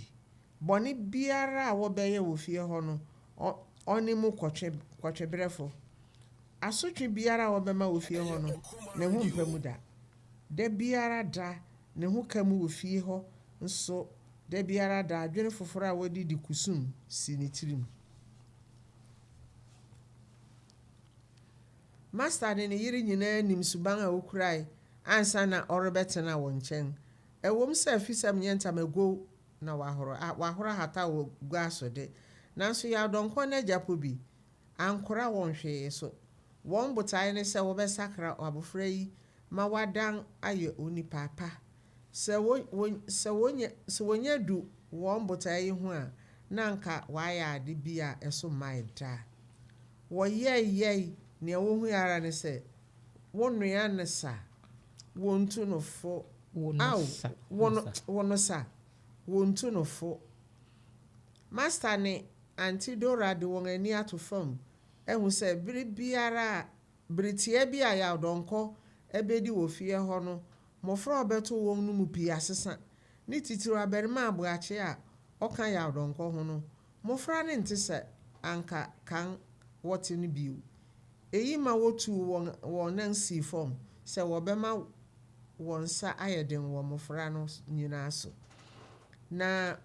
S2: Bɔne biara a wɔbɛyɛ wɔ fie hɔ no, ɔne mu kɔtwe kɔtweberɛfo. Asotwe biara a wɔbɛma wɔ fie hɔ no, ne ho mpa mu da. Da biara da, ne ho ka mu wɔ fie hɔ nso, da biara da, adwene foforo a wɔde di kusum si ne tirim. Masta ne ne yere nyinaa nim suban a okurae ansa na ɔrebɛtena wɔn nkyɛn. Ɛwom sɛ afisɛm nyɛ ntamagow na wɔahoro a wɔahoro ahata wɔ gua so de, nanso Yaw Donkor n'agya Pobi ankora wɔn hwee so. Wɔn botae ne sɛ wɔbɛsakra abofra yi ma wadan ayɛ onipa pa. Sɛ sɛ sɛ wonya du wɔn botae yi ho a, na anka wɔayɛ ade bi a ɛso mmae da. Wɔyɛe yɛe, nea wohui ara ne sɛ wonoa no sa, wontu no fo.
S4: Wo no
S2: Ao,
S4: sa.
S2: wo no, wo no sa, wontu no fo. Master ne Auntie Dora de wɔn ani ato fam ahu sɛ bere biara a bere tiaa bi a Yaw Donkor bedi wɔ fie hɔ no, mmofra a ɔbɛto wɔn no mu pii asesa, ne titiriw abarimaa Boakye a ɔka Yaw Donkor ho no. Mmofra no nte sɛ anka kan wɔte no bio. Eyi ma wotuu wɔn wɔn nan sii fam sɛ wɔbɛma wɔn nsa ayɛ den wɔ mmofra no nyinaa so, na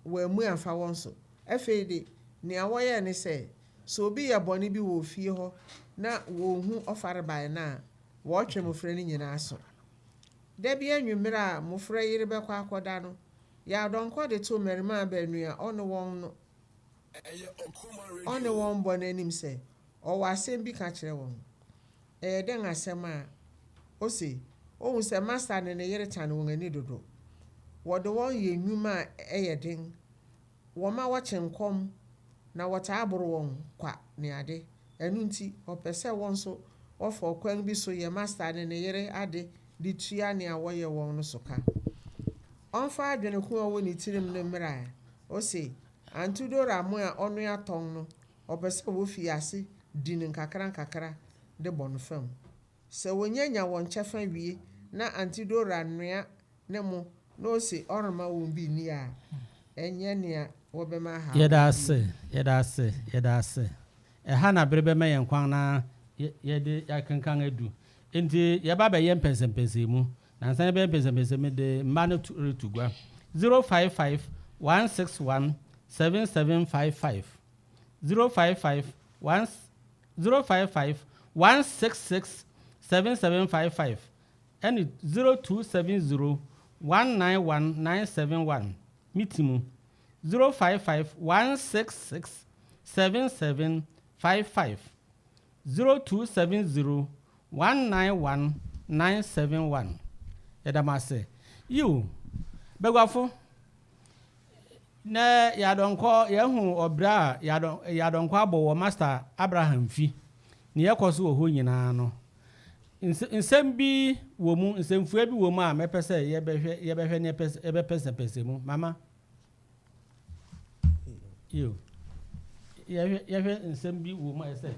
S2: wɔammu amfa wɔn so. Afei de, nea wɔyɛe ne sɛ, sɛ obi yɛ bɔne bi wɔ ofie hɔ na wɔrehu ɔfarebae no a, wɔtwe mmofra no nyinaa aso. Da bi anwummere a mmofra yi rebɛkɔ akɔda no, Yaw Donkor de too mmarimaa baanu a ɔne wɔn no ɔne wɔn bɔ no anim sɛ ɔwɔ asɛm bi ka kyerɛ wɔn. Ɛyɛ dɛn asɛm a? Ose, Ohu sɛ Masta ne ne yere tan wɔn ani dodo. Wɔde wɔn yɛ nnwuma a ɛyɛ den, wɔma wɔkye nkɔm, na wɔtaa boro wɔn kwa ne ade. Ɛno nti, ɔpɛ sɛ wɔn nso wɔfa ɔkwan bi so yɛ Masta ne ne yere ade de tua nea wɔyɛ wɔn no so ka. Ɔmfa adwene ko a ɔwɔ ne tirim no mmra ɛ. Ose, Auntie Dora mo a ɔnoa tɔn no, ɔpɛ sɛ wofi ase di no nkakrankakra de bɔ no fam. Sɛ wonya nya wɔn kyɛfa wie na Auntie Dora noa ne mo na ose ɔremma wɔn bi nni a, ɛnyɛ nea wɔbɛma ahaw
S3: Yɛda
S2: wɔn bio.
S3: ase, yɛda ase, yɛda ase. Ɛha na bere bɛma yɛn kwan na yɛde yɛakenkan adu. Enti yɛba abɛyɛ mpɛnsɛmpɛnsɛmu. Nansa yɛbɛyɛ mpɛnsɛmpɛnsɛmu de mma no to reto gua. 055. 161 7755, 055 1 055 166 7755 ɛne 0270 191 971. Me ti mu, 055 166 7755, 0270 191 971. Yɛda mo ase. Yiw, baguafo, na yɛadɔnkɔ yɛahu ɔbrɛ a yɛadɔnkɔ abɔ wɔ Master Abraham fi. Nea ɛkɔ so wɔ hɔ nyinaa no, nsɛm bi wɔ mu, nsɛmfua bi wɔ mu a mɛpɛ sɛ yɛbɛhwɛ yɛbɛhwɛ ne yɛbɛpɛsɛpɛsɛ mu. Mama. Yiw. Yɛhwɛ yɛhwɛ nsɛm bi wɔ mu a ɛsɛ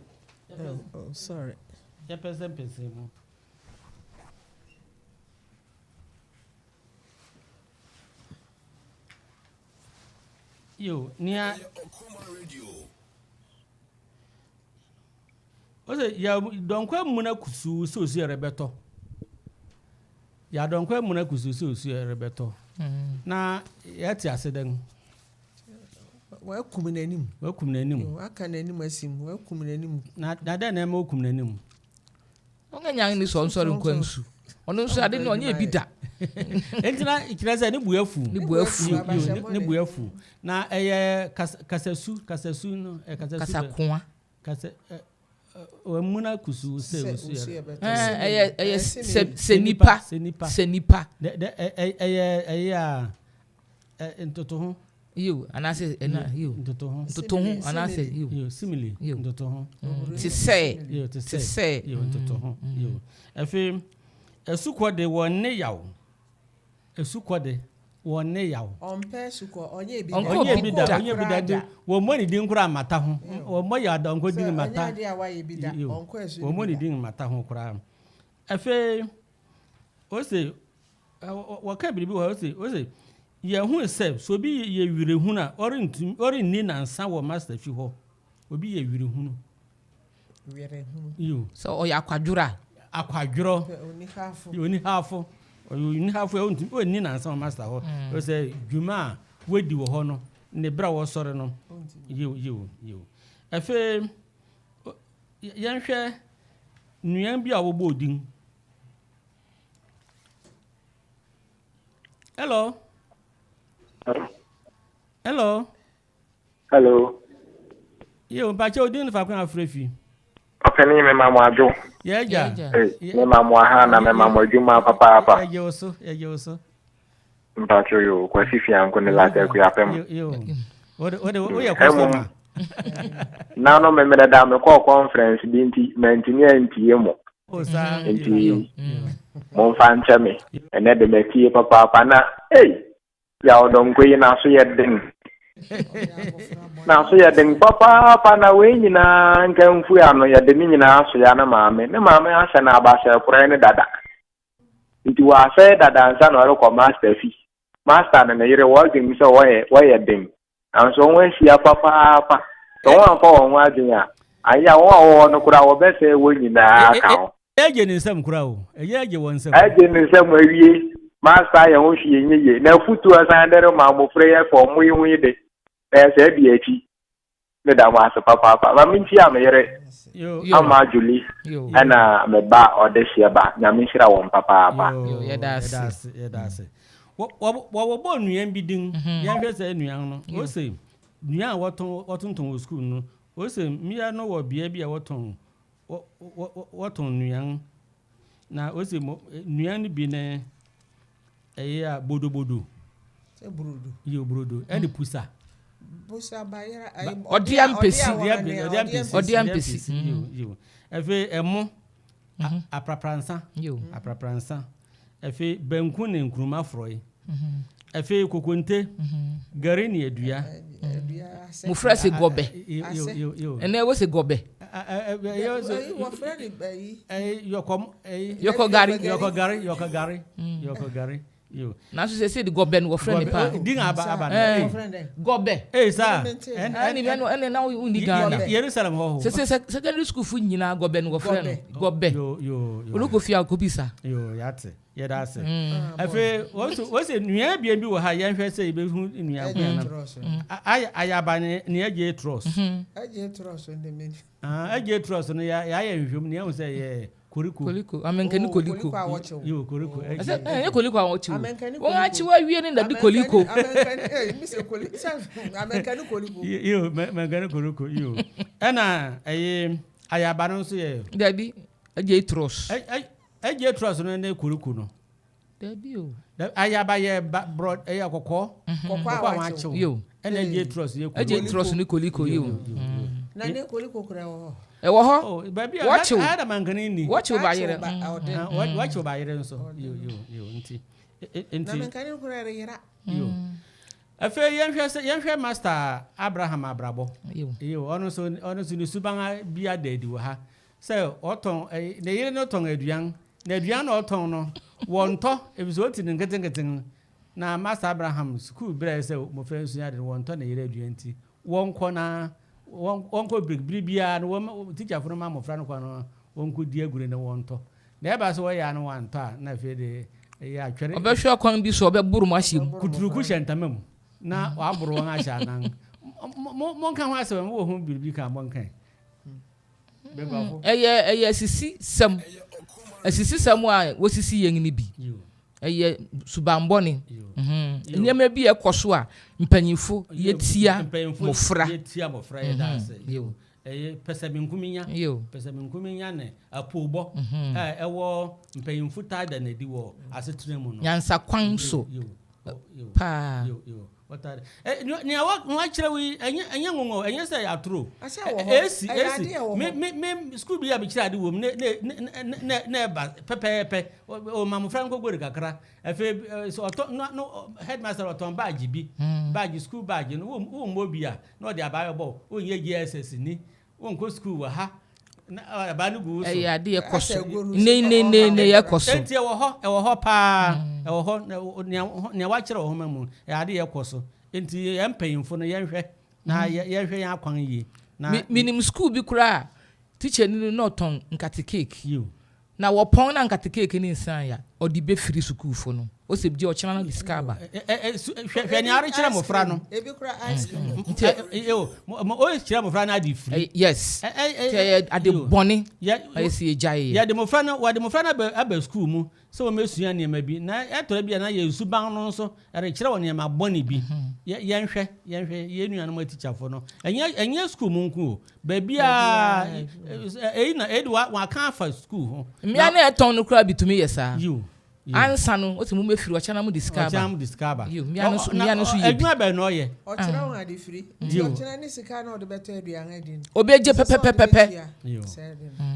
S2: Oh, oh, sorry.
S3: yɛpɛsɛmpɛsɛ mu. Yiw, nea ɔsɛ yɛ dɔnkɔ amuna kusuu sɛ osu ɛrebɛtɔ. Yɛ adɔnkɔ amuna kusuu sɛ osu ɛrebɛtɔ. Na yɛte ase dɛn?
S2: Wakum n'anim.
S3: Wakum n'anim.
S2: Waka n'anim asim. Wakum n'anim.
S3: Na na dɛn na ɛma okum n'anim?
S4: Ɔnyɛ nyan ne sɔ nsɔre nkɔ nsu. Ɔno nso ade no ɔnyɛ bi da.
S3: Enti na kyerɛ sɛ ne bu afu.
S4: Ne bu afu.
S3: Ne bu afu. Na ɛyɛ kasasu kasasu no kasasu.
S4: Kasakoa.
S3: Kasa wamuna kusuu sɛ osu yɛ.
S4: Ɛyɛ ɛyɛ sɛ nipa sɛ nipa.
S3: Ɛyɛ ɛyɛ a ntotoho.
S4: Yiw anaasɛ ɛna yiw.
S3: Ntotoho.
S4: Ntotoho anaasɛ yiw.
S3: Yiw simile ntotoho.
S4: Te sɛ.
S3: Yiw te sɛ. Yiw ntotoho. Yiw afei asukɔ de wɔn ne yaw. Asukɔ de wɔn ne yaw.
S2: Ɔmpɛ asukɔ ɔnyɛ bi da.
S3: Ɔnyɛ bi da ɔnyɛ bi da de wɔn mmɔ ne din koraa mmata ho. Wɔn mmɔ yɛ adɔnkɔ din mmata.
S2: Ɔnyɛ adeɛ a wayɛ bi da ɔnkɔ asu
S3: Wɔn mmɔ ne din mmata ho koraa. Afei ose wɔka biribi wɔ hɔ ose ose yɛhu sɛ sɛ obi yɛ werɛhunu a ɔrentumi ɔrenni nansa wɔ master fi hɔ. Obi yɛ werɛhunu.
S2: Werɛhunu.
S3: Yiw.
S4: Sɛ ɔyɛ akwadworɔ a.
S3: Akwadworɔ.
S2: Onihafo.
S3: Onihafo. Ɔyɛ onihafo a ɔntumi ɔnni nansa wɔ master hɔ. Sɛ dwuma a wadi wɔ hɔ no ne berɛ a wɔsɔre no. Yiw yiw yiw. Afei yɛnhwɛ nnuan bi a wɔbɔɔ din. Hello. Hello.
S6: Hello.
S3: Yo, mpakyɛ odin no faako afrɛ fi.
S6: Ɔpɛni mema mo adwo.
S3: Yɛgya.
S6: Mema mo aha na mema mo adwuma papaapa.
S3: Yɛgye wo so, yɛgye wo so.
S6: Mpakyɛ yo, Kwasi Fianko ne Lata Akuapem.
S3: Yo. Wode wode woyɛ customer.
S6: Na no me mmerɛ da mekɔɔ conference bi nti mantumi antie mo.
S3: O saa.
S6: Nti momfa nkyɛ me. Ɛnɛ de matie papaapa na ei Yaw Donkor yi n'aso yɛ den. N'aso yɛ den papaapa na wei nyinaa nka mfui ano yɛde ne nyinaa asoya ne maame. Ne maame ahyɛ no abasɛe korɛ ne dada. Nti wɔasɛe dada ansa na ɔrekɔ master fi. Master ne ne yere wɔdwen sɛ wɔyɛ wɔyɛ den. Nanso wɔn ahyia papaapa. Sɛ wɔn amfa wɔn ho adwen a, ayɛ a wɔn a wɔwɔ hɔ no koraa wɔbɛsɛe wɔn nyinaa ka ho.
S3: Ɛyɛ agye ne nsam koraa o. Ɛyɛ agye wɔn nsam.
S6: Agye ne nsam awie. Master ayɛ ho hwee nyɛ yie. Na afutuo a ɔsan de rema mmofra yi ɛfa wɔn yi ho yi de, ɛyɛ sɛ ɛdi akyi. Meda mo ase papaapa. Ma menkyia me yere Ama Julie ɛna me ba ɔdehyeɛ ba. Nyame nhyira wɔn papaapa.
S3: Yoo, yɛda ase, yɛda ase. Wɔbɔ nnuan bi din. Yɛnhwɛ saa nnuan no. Ose nnuan a wɔtɔn wɔtontɔn wɔ sukuu no. Ose mmea no wɔ bea bi a wɔtɔn wɔtɔn nnuan. Na ose mo nnuan no bi ne ɛyɛ a bodobodo.
S2: Sɛ brodo.
S3: Iyo brodo ɛne pusa.
S2: Pusa bayera ayi.
S4: Ɔde ampesi.
S3: Ɔde ampesi.
S4: Ɔde ampesi.
S3: Iyo iyo. Afei ɛmo aprapransa. Aprapransa. Afei banku ne nkruma forɔe. Afei kokonte, gari ne adua.
S4: Mmofra se gɔbɛ. Ɛnɛ wɔ se gɔbɛ.
S3: Yɔkɔ gari. Yɔkɔ gari. Yɔkɔ gari. Yɔkɔ gari.
S4: Nanso seesei de gɔbɛ no wɔfrɛ no paa.
S3: Din aba aba no.
S4: Ɛɛ gɔbɛ.
S3: Ee saa.
S4: Ɛne ɛne ɛne na wonni Ghana.
S3: Yerusalem hɔ hɔ.
S4: Seesei secondary school fo nyinaa gɔbɛ no wɔfrɛ no. Gɔbɛ.
S3: Yo yo yo.
S4: Olokɔ fie a kɔbisa.
S3: Yo yate. Yɛda ase. Afei wɔsɛ nnua abien bi wɔ ha yɛnhwɛ sɛ yɛbɛhu nnua ko anam. Ayaba ne ne agye trɔs.
S2: Agye trɔs no de
S3: Agye trɔs no yɛayɛ nhwehwɛmu ne yɛhu sɛ yɛ Koriko.
S4: Koriko. Amenkani
S2: oh,
S4: koliko.
S2: Koliko a wɔkyew.
S3: Yo, koriko.
S4: Ɛsɛ ɛnyɛ koliko a wɔkyew.
S2: Amenkani
S4: Wɔn akyew awie ne na de koliko.
S2: Amenkani eh mi sɛ koliko sɛ amenkani koliko.
S3: Yo, menkani koriko. Yo. Ɛna ɛyɛ ayaba no nso yɛ.
S4: Dabi, agye trɔs.
S3: Agye trɔs no ne koriko no.
S4: Dabi o.
S3: Ayaba yɛ ba brɔ ɛyɛ kɔkɔɔ.
S2: Kɔkɔɔ a wɔakyew.
S4: Yo.
S3: Ɛna agye trɔs yɛ koliko.
S4: Agye trɔs ne koliko yo.
S2: Na ne koliko kura wɔ hɔ.
S4: Ɛwɔ hɔ.
S3: Oh, baabi a
S4: Wɔkyew.
S3: ɛha mankani ni.
S4: Wɔkyew bayerɛ.
S3: Wɔkyew bayerɛ nso. Yo yo yo nti.
S2: Na mankani kura yera.
S3: Yo. Afei yɛnhwɛ sɛ yɛnhwɛ Master Abraham abrabɔ. Yo, ɔno nso ɔno nso ne suban bi ada adi wɔ ha. Sɛ ɔtɔn ne yere no tɔn aduan. Na aduan na ɔtɔn no wɔntɔ efisɛ ɔti ne nketenkete na Master Abraham sukuu brɛ sɛ mmɔfra nsua ade no wɔntɔ ne yere aduan nti wɔnkɔ na wɔnkɔ biribiri biara no wɔn tikyafo no ma mmɔfra no kɔ no wɔnkɔ di agure na wɔntɔ na ɛba sɛ wɔyɛ ano wɔantɔ a na afei de ɛyɛ atwɛre.
S4: Ɔbɛhwɛ kwan bi so ɔbɛboro mu ahyɛ mu.
S3: Kuturuku hyɛ ntama mu na waboro wɔn ahyɛ anan. Monka ho asɛm wɔ ho biribi ka monka.
S4: Ɛyɛ ɛyɛ asisi sɛm asisi sɛm a wɔsisi yɛn ni bi. Ɛyɛ subanbɔne. Nneɛma bi ɛkɔ so a mpanyinfo yɛtia mmɔfra.
S3: Yɛtia mmɔfra yɛ da ase. Ɛyɛ pɛsɛmenkominya. Pɛsɛmenkominya ne apoobɔ a ɛwɔ mpanyinfo taa da n'adi wɔ asetena mu no.
S4: Nyansakwan so paa.
S3: Nea wɔakyerɛ wo yi ɛnyɛ nwonwa ɛnyɛ sɛ atoro. Esi esi me me me sukuu bi a mekyerɛ ade wɔ mu ne ne ne ɛba pɛpɛɛpɛ ɔma mmɔfra nkɔgori kakra afei sɛ ɔtɔ no no headmaster ɔtɔn baagye bi baagye sukuu baagye no wɔn mmɔ bi a na ɔde abaa bɛbɔ wɔnyɛ JSS ni wɔnkɔ sukuu wɔ ha na abaa no gu wo so.
S4: Ɛyɛ ade yɛ kɔ so ne ne ne ne yɛ kɔ so.
S3: Enti ɛwɔ hɔ ɛwɔ hɔ paa ɛwɔ hɔ nea nea wakyerɛ wɔ homa mu ɛyɛ ade yɛ kɔ so enti yɛn mpanyinfo no yɛnhwɛ na yɛnhwɛ yɛn akwan yie. Na
S4: minim sukuu bi koraa teacher ni no na ɔtɔn nkate cake. Na wɔpɔn na nkate cake ne nsan ya ɔde bɛfiri sukuufo no ɔsɛ gye ɔkyena no de sika aba.
S3: Hwɛ nea arekyerɛ mmɔfra no.
S2: Ebi kura ice cream.
S4: Nti
S3: ɔrekyerɛ mmɔfra no ade firi.
S4: Yes. Nti ɛyɛ ade bɔne ɛyɛ sɛ yɛgya yɛ.
S3: Yɛde mmɔfra no wɔde mmɔfra no aba sukuu mu sɛ wɔmɛsua nneɛma bi na ɛtɔrɔ bi a na yɛn suban no nso ɛrekyerɛ wɔ nneɛma bɔne bi. Yɛnhwɛ yɛnhwɛ yɛn nuanom atikyafo no ɛnyɛ ɛnyɛ sukuu mu nko o baabi a ɛyi na ɛyi de waka afa sukuu ho.
S4: Mmea na ɛtɔn no koraa bi tumi yɛ saa.
S3: Yiw.
S4: Ansa no o ti mu mefiri ɔkyɛn na mo de sika aba.
S3: Ɔkyɛn mo de sika aba.
S4: Yiw mmea no nso mmea no nso yɛ bi.
S3: Adwuma bɛn na ɔyɛ.
S2: Ɔkyerɛ wɔn ade firi. Nti ɔkyerɛ ne sika na ɔde bɛtɔ aduane adi no.
S4: Obegye pɛpɛpɛpɛ.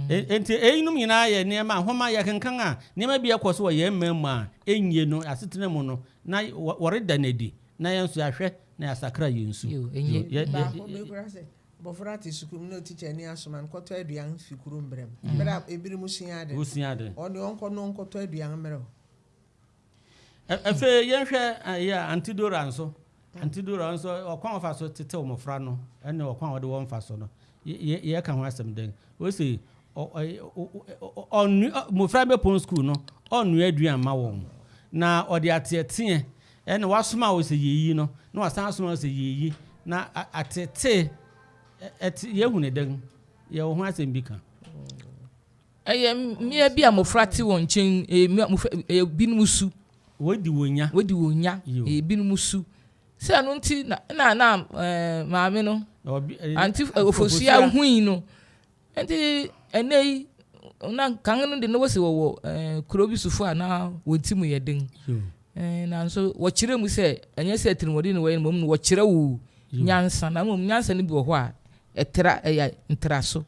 S3: Nti eyinom nyinaa yɛ nneɛma nhoma yɛ kenkan a nneɛma bi ɛkɔ so wɔ yɛn mman mu a enye no asetena mu no na wɔreda n'adi na yɛn nso yɛahwɛ na yɛasakra yɛn su.
S4: Yiw enye.
S2: Baako bi kura sɛ abɔfra te sukuu mu na tikya ni asoma no kɔtɔ aduane fi kurom brɛ mu. Mmerɛ a ebinom sua ade.
S3: Wosua ade.
S2: Ɔde ɔnkɔ no ɔnkɔtɔ aduane mmerɛ o.
S3: Afei yɛnhwɛ yɛ Auntie Dora nso. Auntie Dora nso ɔkwan ɔfa so tetew mmɔfra no ɛne ɔkwan a ɔde wɔn fa so no yɛka ho asɛm dɛn. Ɔsi ɔnua mmɔfra bɛpɔn sukuu no ɔnua aduane ma wɔn na ɔde ateɛteɛ ɛna wasoma wɔ sɛ yɛyi no na wasan asoma wɔ sɛ yɛyi na atete ɛte yɛhu ne dɛn yɛwɔ ho asɛm bi ka.
S4: Ɛyɛ mmea bi a mmɔfra te wɔn nkyɛn ɛyɛ mmea mmɔfra ɛyɛ binom su.
S3: Wɔdi wɔn nya.
S4: Wɔdi wɔn nya ɛyɛ binom su sɛ ɛno nti na na na ɛɛ maame no Auntie Ofosua hui no nti ɛnɛ yi na kan no de na wɔsi wɔwɔ ɛɛ kuro bi sofo a na wɔn ti mu yɛ den ɛɛ nanso wɔkyerɛ mu sɛ ɛnyɛ sɛ tirimɔden na wɔyɛ no mmom no wɔkyerɛ wo nyansa na mmom nyansa no bi wɔ hɔ a ɛtra ɛyɛ ntraso.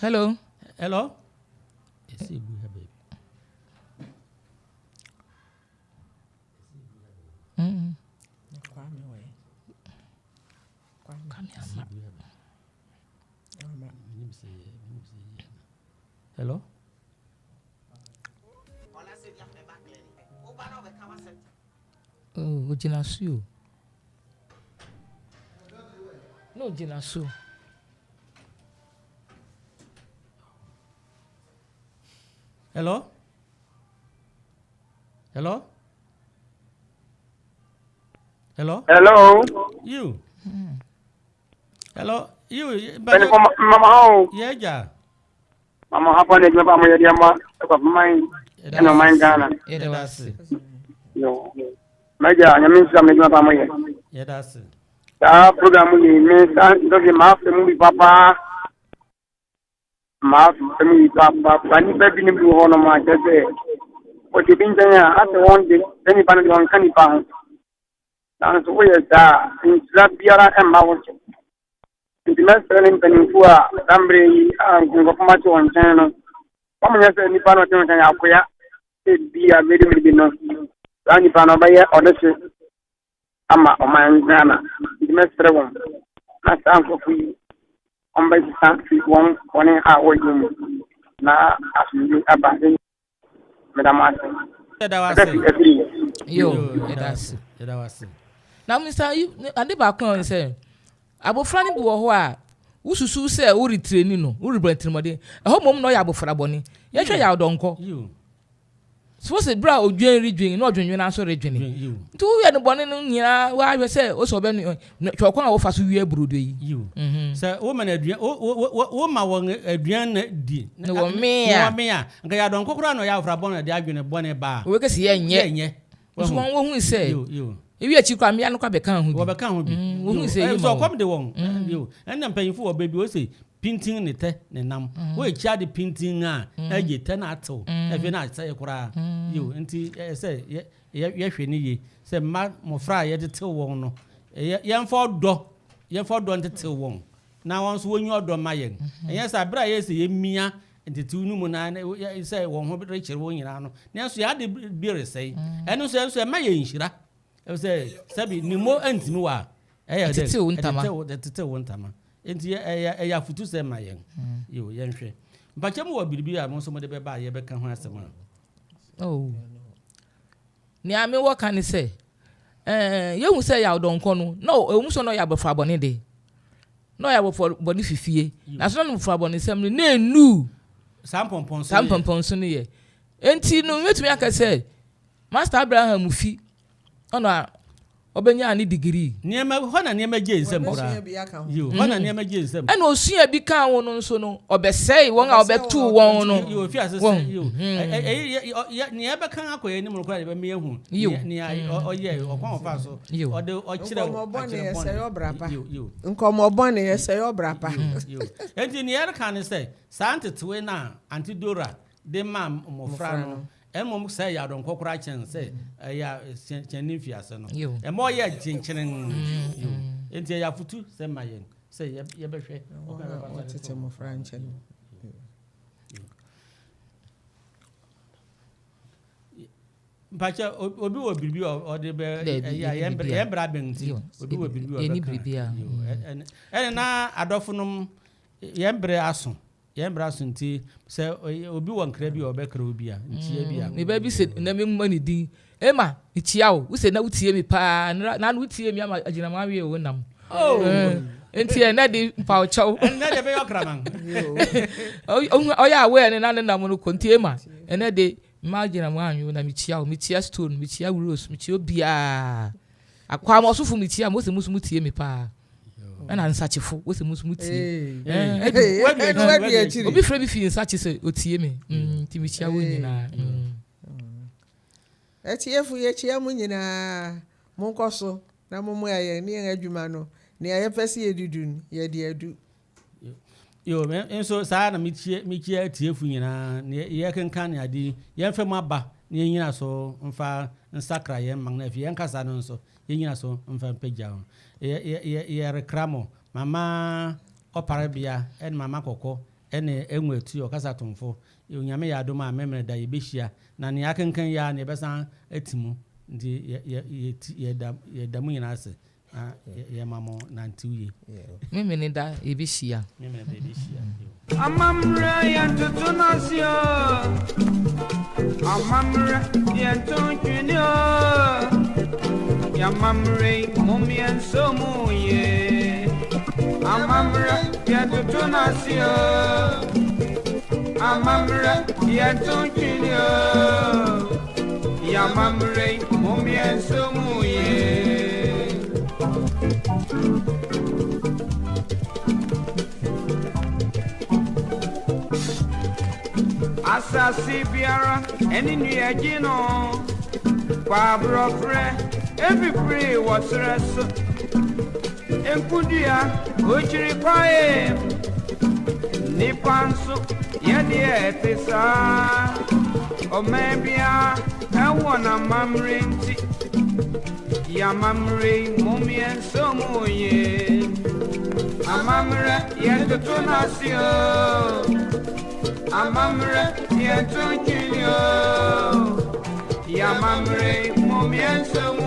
S4: Hello.
S3: Hello.
S4: Kwame ama.
S3: Hello?
S4: Oh, ogyina so o. Na ogyina so.
S3: Hello? Hello? Hello?
S7: Hello.
S3: You. Hello? You.
S7: Mpanimfoɔ mama ha o.
S3: Yeah, ja.
S7: Mama ha pa na adwuma pa mo yɛ de ama ɛkwapaman ɛna ɔman Ghana.
S4: Yɛda wo ase.
S7: Yo. Mɛgya nyame nhyira mo adwuma pa mo yɛ.
S3: Yɛda ase.
S7: Saa program yi me saa ndɔde maa fɛ mu bi papa. Maa fɛ mu bi papa. Nipa binom bi wɔ hɔ nom a kyerɛ sɛ wɔte bi nkyɛn a asɛ wɔn de sɛ nipa no de wɔn nka nipa ho. Nanso woyɛ saa a nhyira biara mma wo so. Nti mɛsrɛ ne mpanimfoɔ a saa mmerɛ yi a nkurɔfoɔ mate wɔn nkyɛn no, wɔnyɛ sɛ nipa no ɔte wɔn nkyɛn yɛ akoya sɛ bi a bɛdi mmere bi no, saa nipa no ɔbɛyɛ ɔdehye ama ɔman Ghana. Nti mɛsrɛ wɔn na saa nkurɔfoɔ yi wɔbɛsesa fi wɔn bɔne a wɔyɛ mu na asomdwe aba. Meda mo ase.
S3: Yɛda wo ase.
S7: Ɛbɛfi afiri.
S4: Yo, yɛda ase.
S3: Yɛda wo ase.
S4: Na Mr. Yi, ade baako a ɔne sɛ, abofra no bi wɔ hɔ a, wosusuw sɛ woretireni no, worebɔ no tirimɔden. Ɛhɔ mmom na ɔyɛ abofra bɔne. Yɛnhwɛ Yaw Donkor. So wose bere a odwen redwen na ɔdwennwen ara nso redwene? Nti woyɛ no bɔne no nyinaa woahwɛ sɛ wosɛ ɔbɛno hwɛ ɔkwan a wofa so wie brodo yi.
S3: Mhm. Sɛ woma no aduan woma wɔn aduan na di
S4: na wɔmee a
S3: na wɔmee a nka yɛ adɔnko koraa na ɔyɛ abofra bɔne na ɛde adwene bɔne ba a.
S4: Wɔbɛka sɛ yɛnyɛ.
S3: Yɛnyɛ.
S4: Nso wɔn wɔhui sɛ ewi akyi koraa mmea no koraa bɛka ho bi.
S3: Wɔbɛka ho bi.
S4: Wɔhui sɛ eyi ma wɔn.
S3: Ɔkɔm de wɔn. Ɛnna mpanyinfo wɔ baabi wɔsɛ Pintinn ne tɛ ne nam. Woekyia ade pintinn a, na egye tɛ na atsew, na afei na asɛe koraa. Yiw, ntsi ɛyɛ sɛ yɛhwɛ no yie sɛ mma mmofra a yɛtsetsew wɔn no, yɛmfa ɔdɔ, yɛmfa ɔdɔ ntsetsew wɔn, na wɔn nso wonyi ɔdɔ mma yɛn. Ɛnyɛ saa a, bere a yɛyɛ sɛ yemia ntetsew no mu na sɛ wɔn ho rekyere wɔn nyinaa no, nanso yɛn ade bi resɛe. Ɛno nso, ɛno nso ɛmma yɛn nhyira. Efisɛ sɛbi ne mo antumi wɔ a, ɛyɛ dɛ
S4: Ɛtetew wo ntama.
S3: Ɛtetew wo ntama. Enti ɛyɛ ɛyɛ afutusɛm ma yɛn. Yiw, yɛnhwɛ. Mpakyɛ mowɔ biribi a mo nso mode bɛba a yɛbɛka ho asɛm a?
S4: Oh. Nea mewɔ ka ne sɛ, eh, yehu sɛ Yaw Donkor no, na ɛwom sɛ na ɔyɛ abɔfra bɔne de, na ɔyɛ abɔfra bɔne fi fie, nanso na ne mmofra bɔnesɛm no, na ennuu
S3: saa mpɔmpɔnso
S4: saa mpɔmpɔnso no yɛ. Enti no, mɛtumi aka sɛ, Master Abraham fi ɔna ɔbɛnyaa ne degree.
S3: Nneɛma, hɔ na nneɛma gyee nsam koraa. Yiw, hɔ na nneɛma gyee nsam.
S4: Ɛna osua bi kaa ho no nso no, ɔbɛsɛe wɔn a ɔbɛtoo wɔn no.
S3: Yiw, ofi ase sɛ, yiw. Ɛyɛ, nea ɛbɛka akɔ yɛn anim no koraa na ɛbɛma yɛahu nea ɔyɛe, ɔkwan a ɔfaa so, ɔde ɔkyerɛw
S2: Nkɔmmɔ bɔne
S3: akyerɛ
S2: ɛsɛe
S3: bɔne.
S2: ɔbra pa.
S3: Yiw, yiw.
S2: Nkɔmmɔ bɔne ɛsɛe ɔbra pa.
S3: Yiw, yiw. Enti nea yɛreka ne sɛ, saa ntetewee no a Auntie Dora de maa mmofra no, Mmom sɛ ɛyɛ adɔnkɔ koraa kyɛn sɛ ɛyɛ kyɛn ne mfiase no. Ɛma ɔyɛ kyenkyenenn. Enti ɛyɛ afotu sɛ ma yɛn sɛ yɛbɛhwɛ ɔkwan a yɛbɛfa so
S2: tete mmofra nkyɛn.
S3: Mpakyɛ obi wɔ biribi a ɔde bɛ ɛyɛ yɛn bra bɛn nti obi wɔ biribi a ɔbɛka. Ɛne na adɔfonom yɛn brɛ aso. Yɛn bra so nti, sɛ obi wɔ nkra bi a ɔbɛkra obi a, nkyia bi a.
S4: Me ba bi se na me mma ne din. Emma, mekyia wo. Wose na wotie me paa. Nnora, naano wotie me ama agyinam awe wo nam.
S3: Oh!
S4: Nti ɛnɛ de mpa wo kyɛw.
S3: Ɛnɛ de ɛbɛyɛ ɔkraman.
S4: Ɔyɛ aware ne na ne nam no kɔ. Nti Emma, ɛnɛ de mma agyinam anwe wo na mekyia wo. Mekyia Stone, mekyia Rose, mekyia obiara. Akwaa mo ɔsofo mekyia mo, wose mo nso motie me paa. Ɛna nsakyefo, wose mo nso motie. Obi frɛ me fi nsakye sɛ otie me, nti mekyia wɔn nyinaa.
S2: Atiefo yɛkyia mo nyinaa, monkɔ so na mommoa yɛn ne yɛn adwuma no, nea yɛpɛ sɛ yɛde du no, yɛde adu.
S3: Yo, me nso saa na mekyia mekyia atiefo nyinaa, ne yɛkenkan ne ade yi, yɛmfa mu aba na yɛnyina so mfa nsakra yɛn man na afei yɛn kasa no nso yɛnyina so mfa mpagya ho. Yɛ yɛ yɛ yɛrekra mo Mama Ɔparebea ne Mama Kɔkɔ ne Engu Atu ɔkasa tomfo. Onyame yɛ adom a Memeneda da yɛbɛhyia na nea akenkan yi ara na yɛbɛsan ati mu nti yɛ yɛ yɛda yɛda mo nyinaa ase. Na yɛma mo nantew yie.
S4: Memeneda yɛbɛhyia.
S3: Memeneda yɛbɛhyia.
S1: Amammerɛ yɛntoto no ase o. Amammerɛ yɛnto ntwene o. Yɛamammerɛ yi mom yɛnso mu ye. Amammerɛ yɛntoto no ase o. Amammerɛ yɛnto ntwene o. Yɛamammerɛ yi mom yɛnso mu ye. Asase biara ɛne nnua gye no kwaborɔfrɛ efifiri wɔ serɛ so nkudua okyiri kwae nnipa nso yɛdeɛ ɛte saa ɔman biara ɛwɔ n'amammerɛ nti yɛamammerɛ yi mom yɛnso mu ye amammerɛ yɛntoto n'ase o amammerɛ yɛnto ntwene o yɛamammerɛ yi mom yɛnso.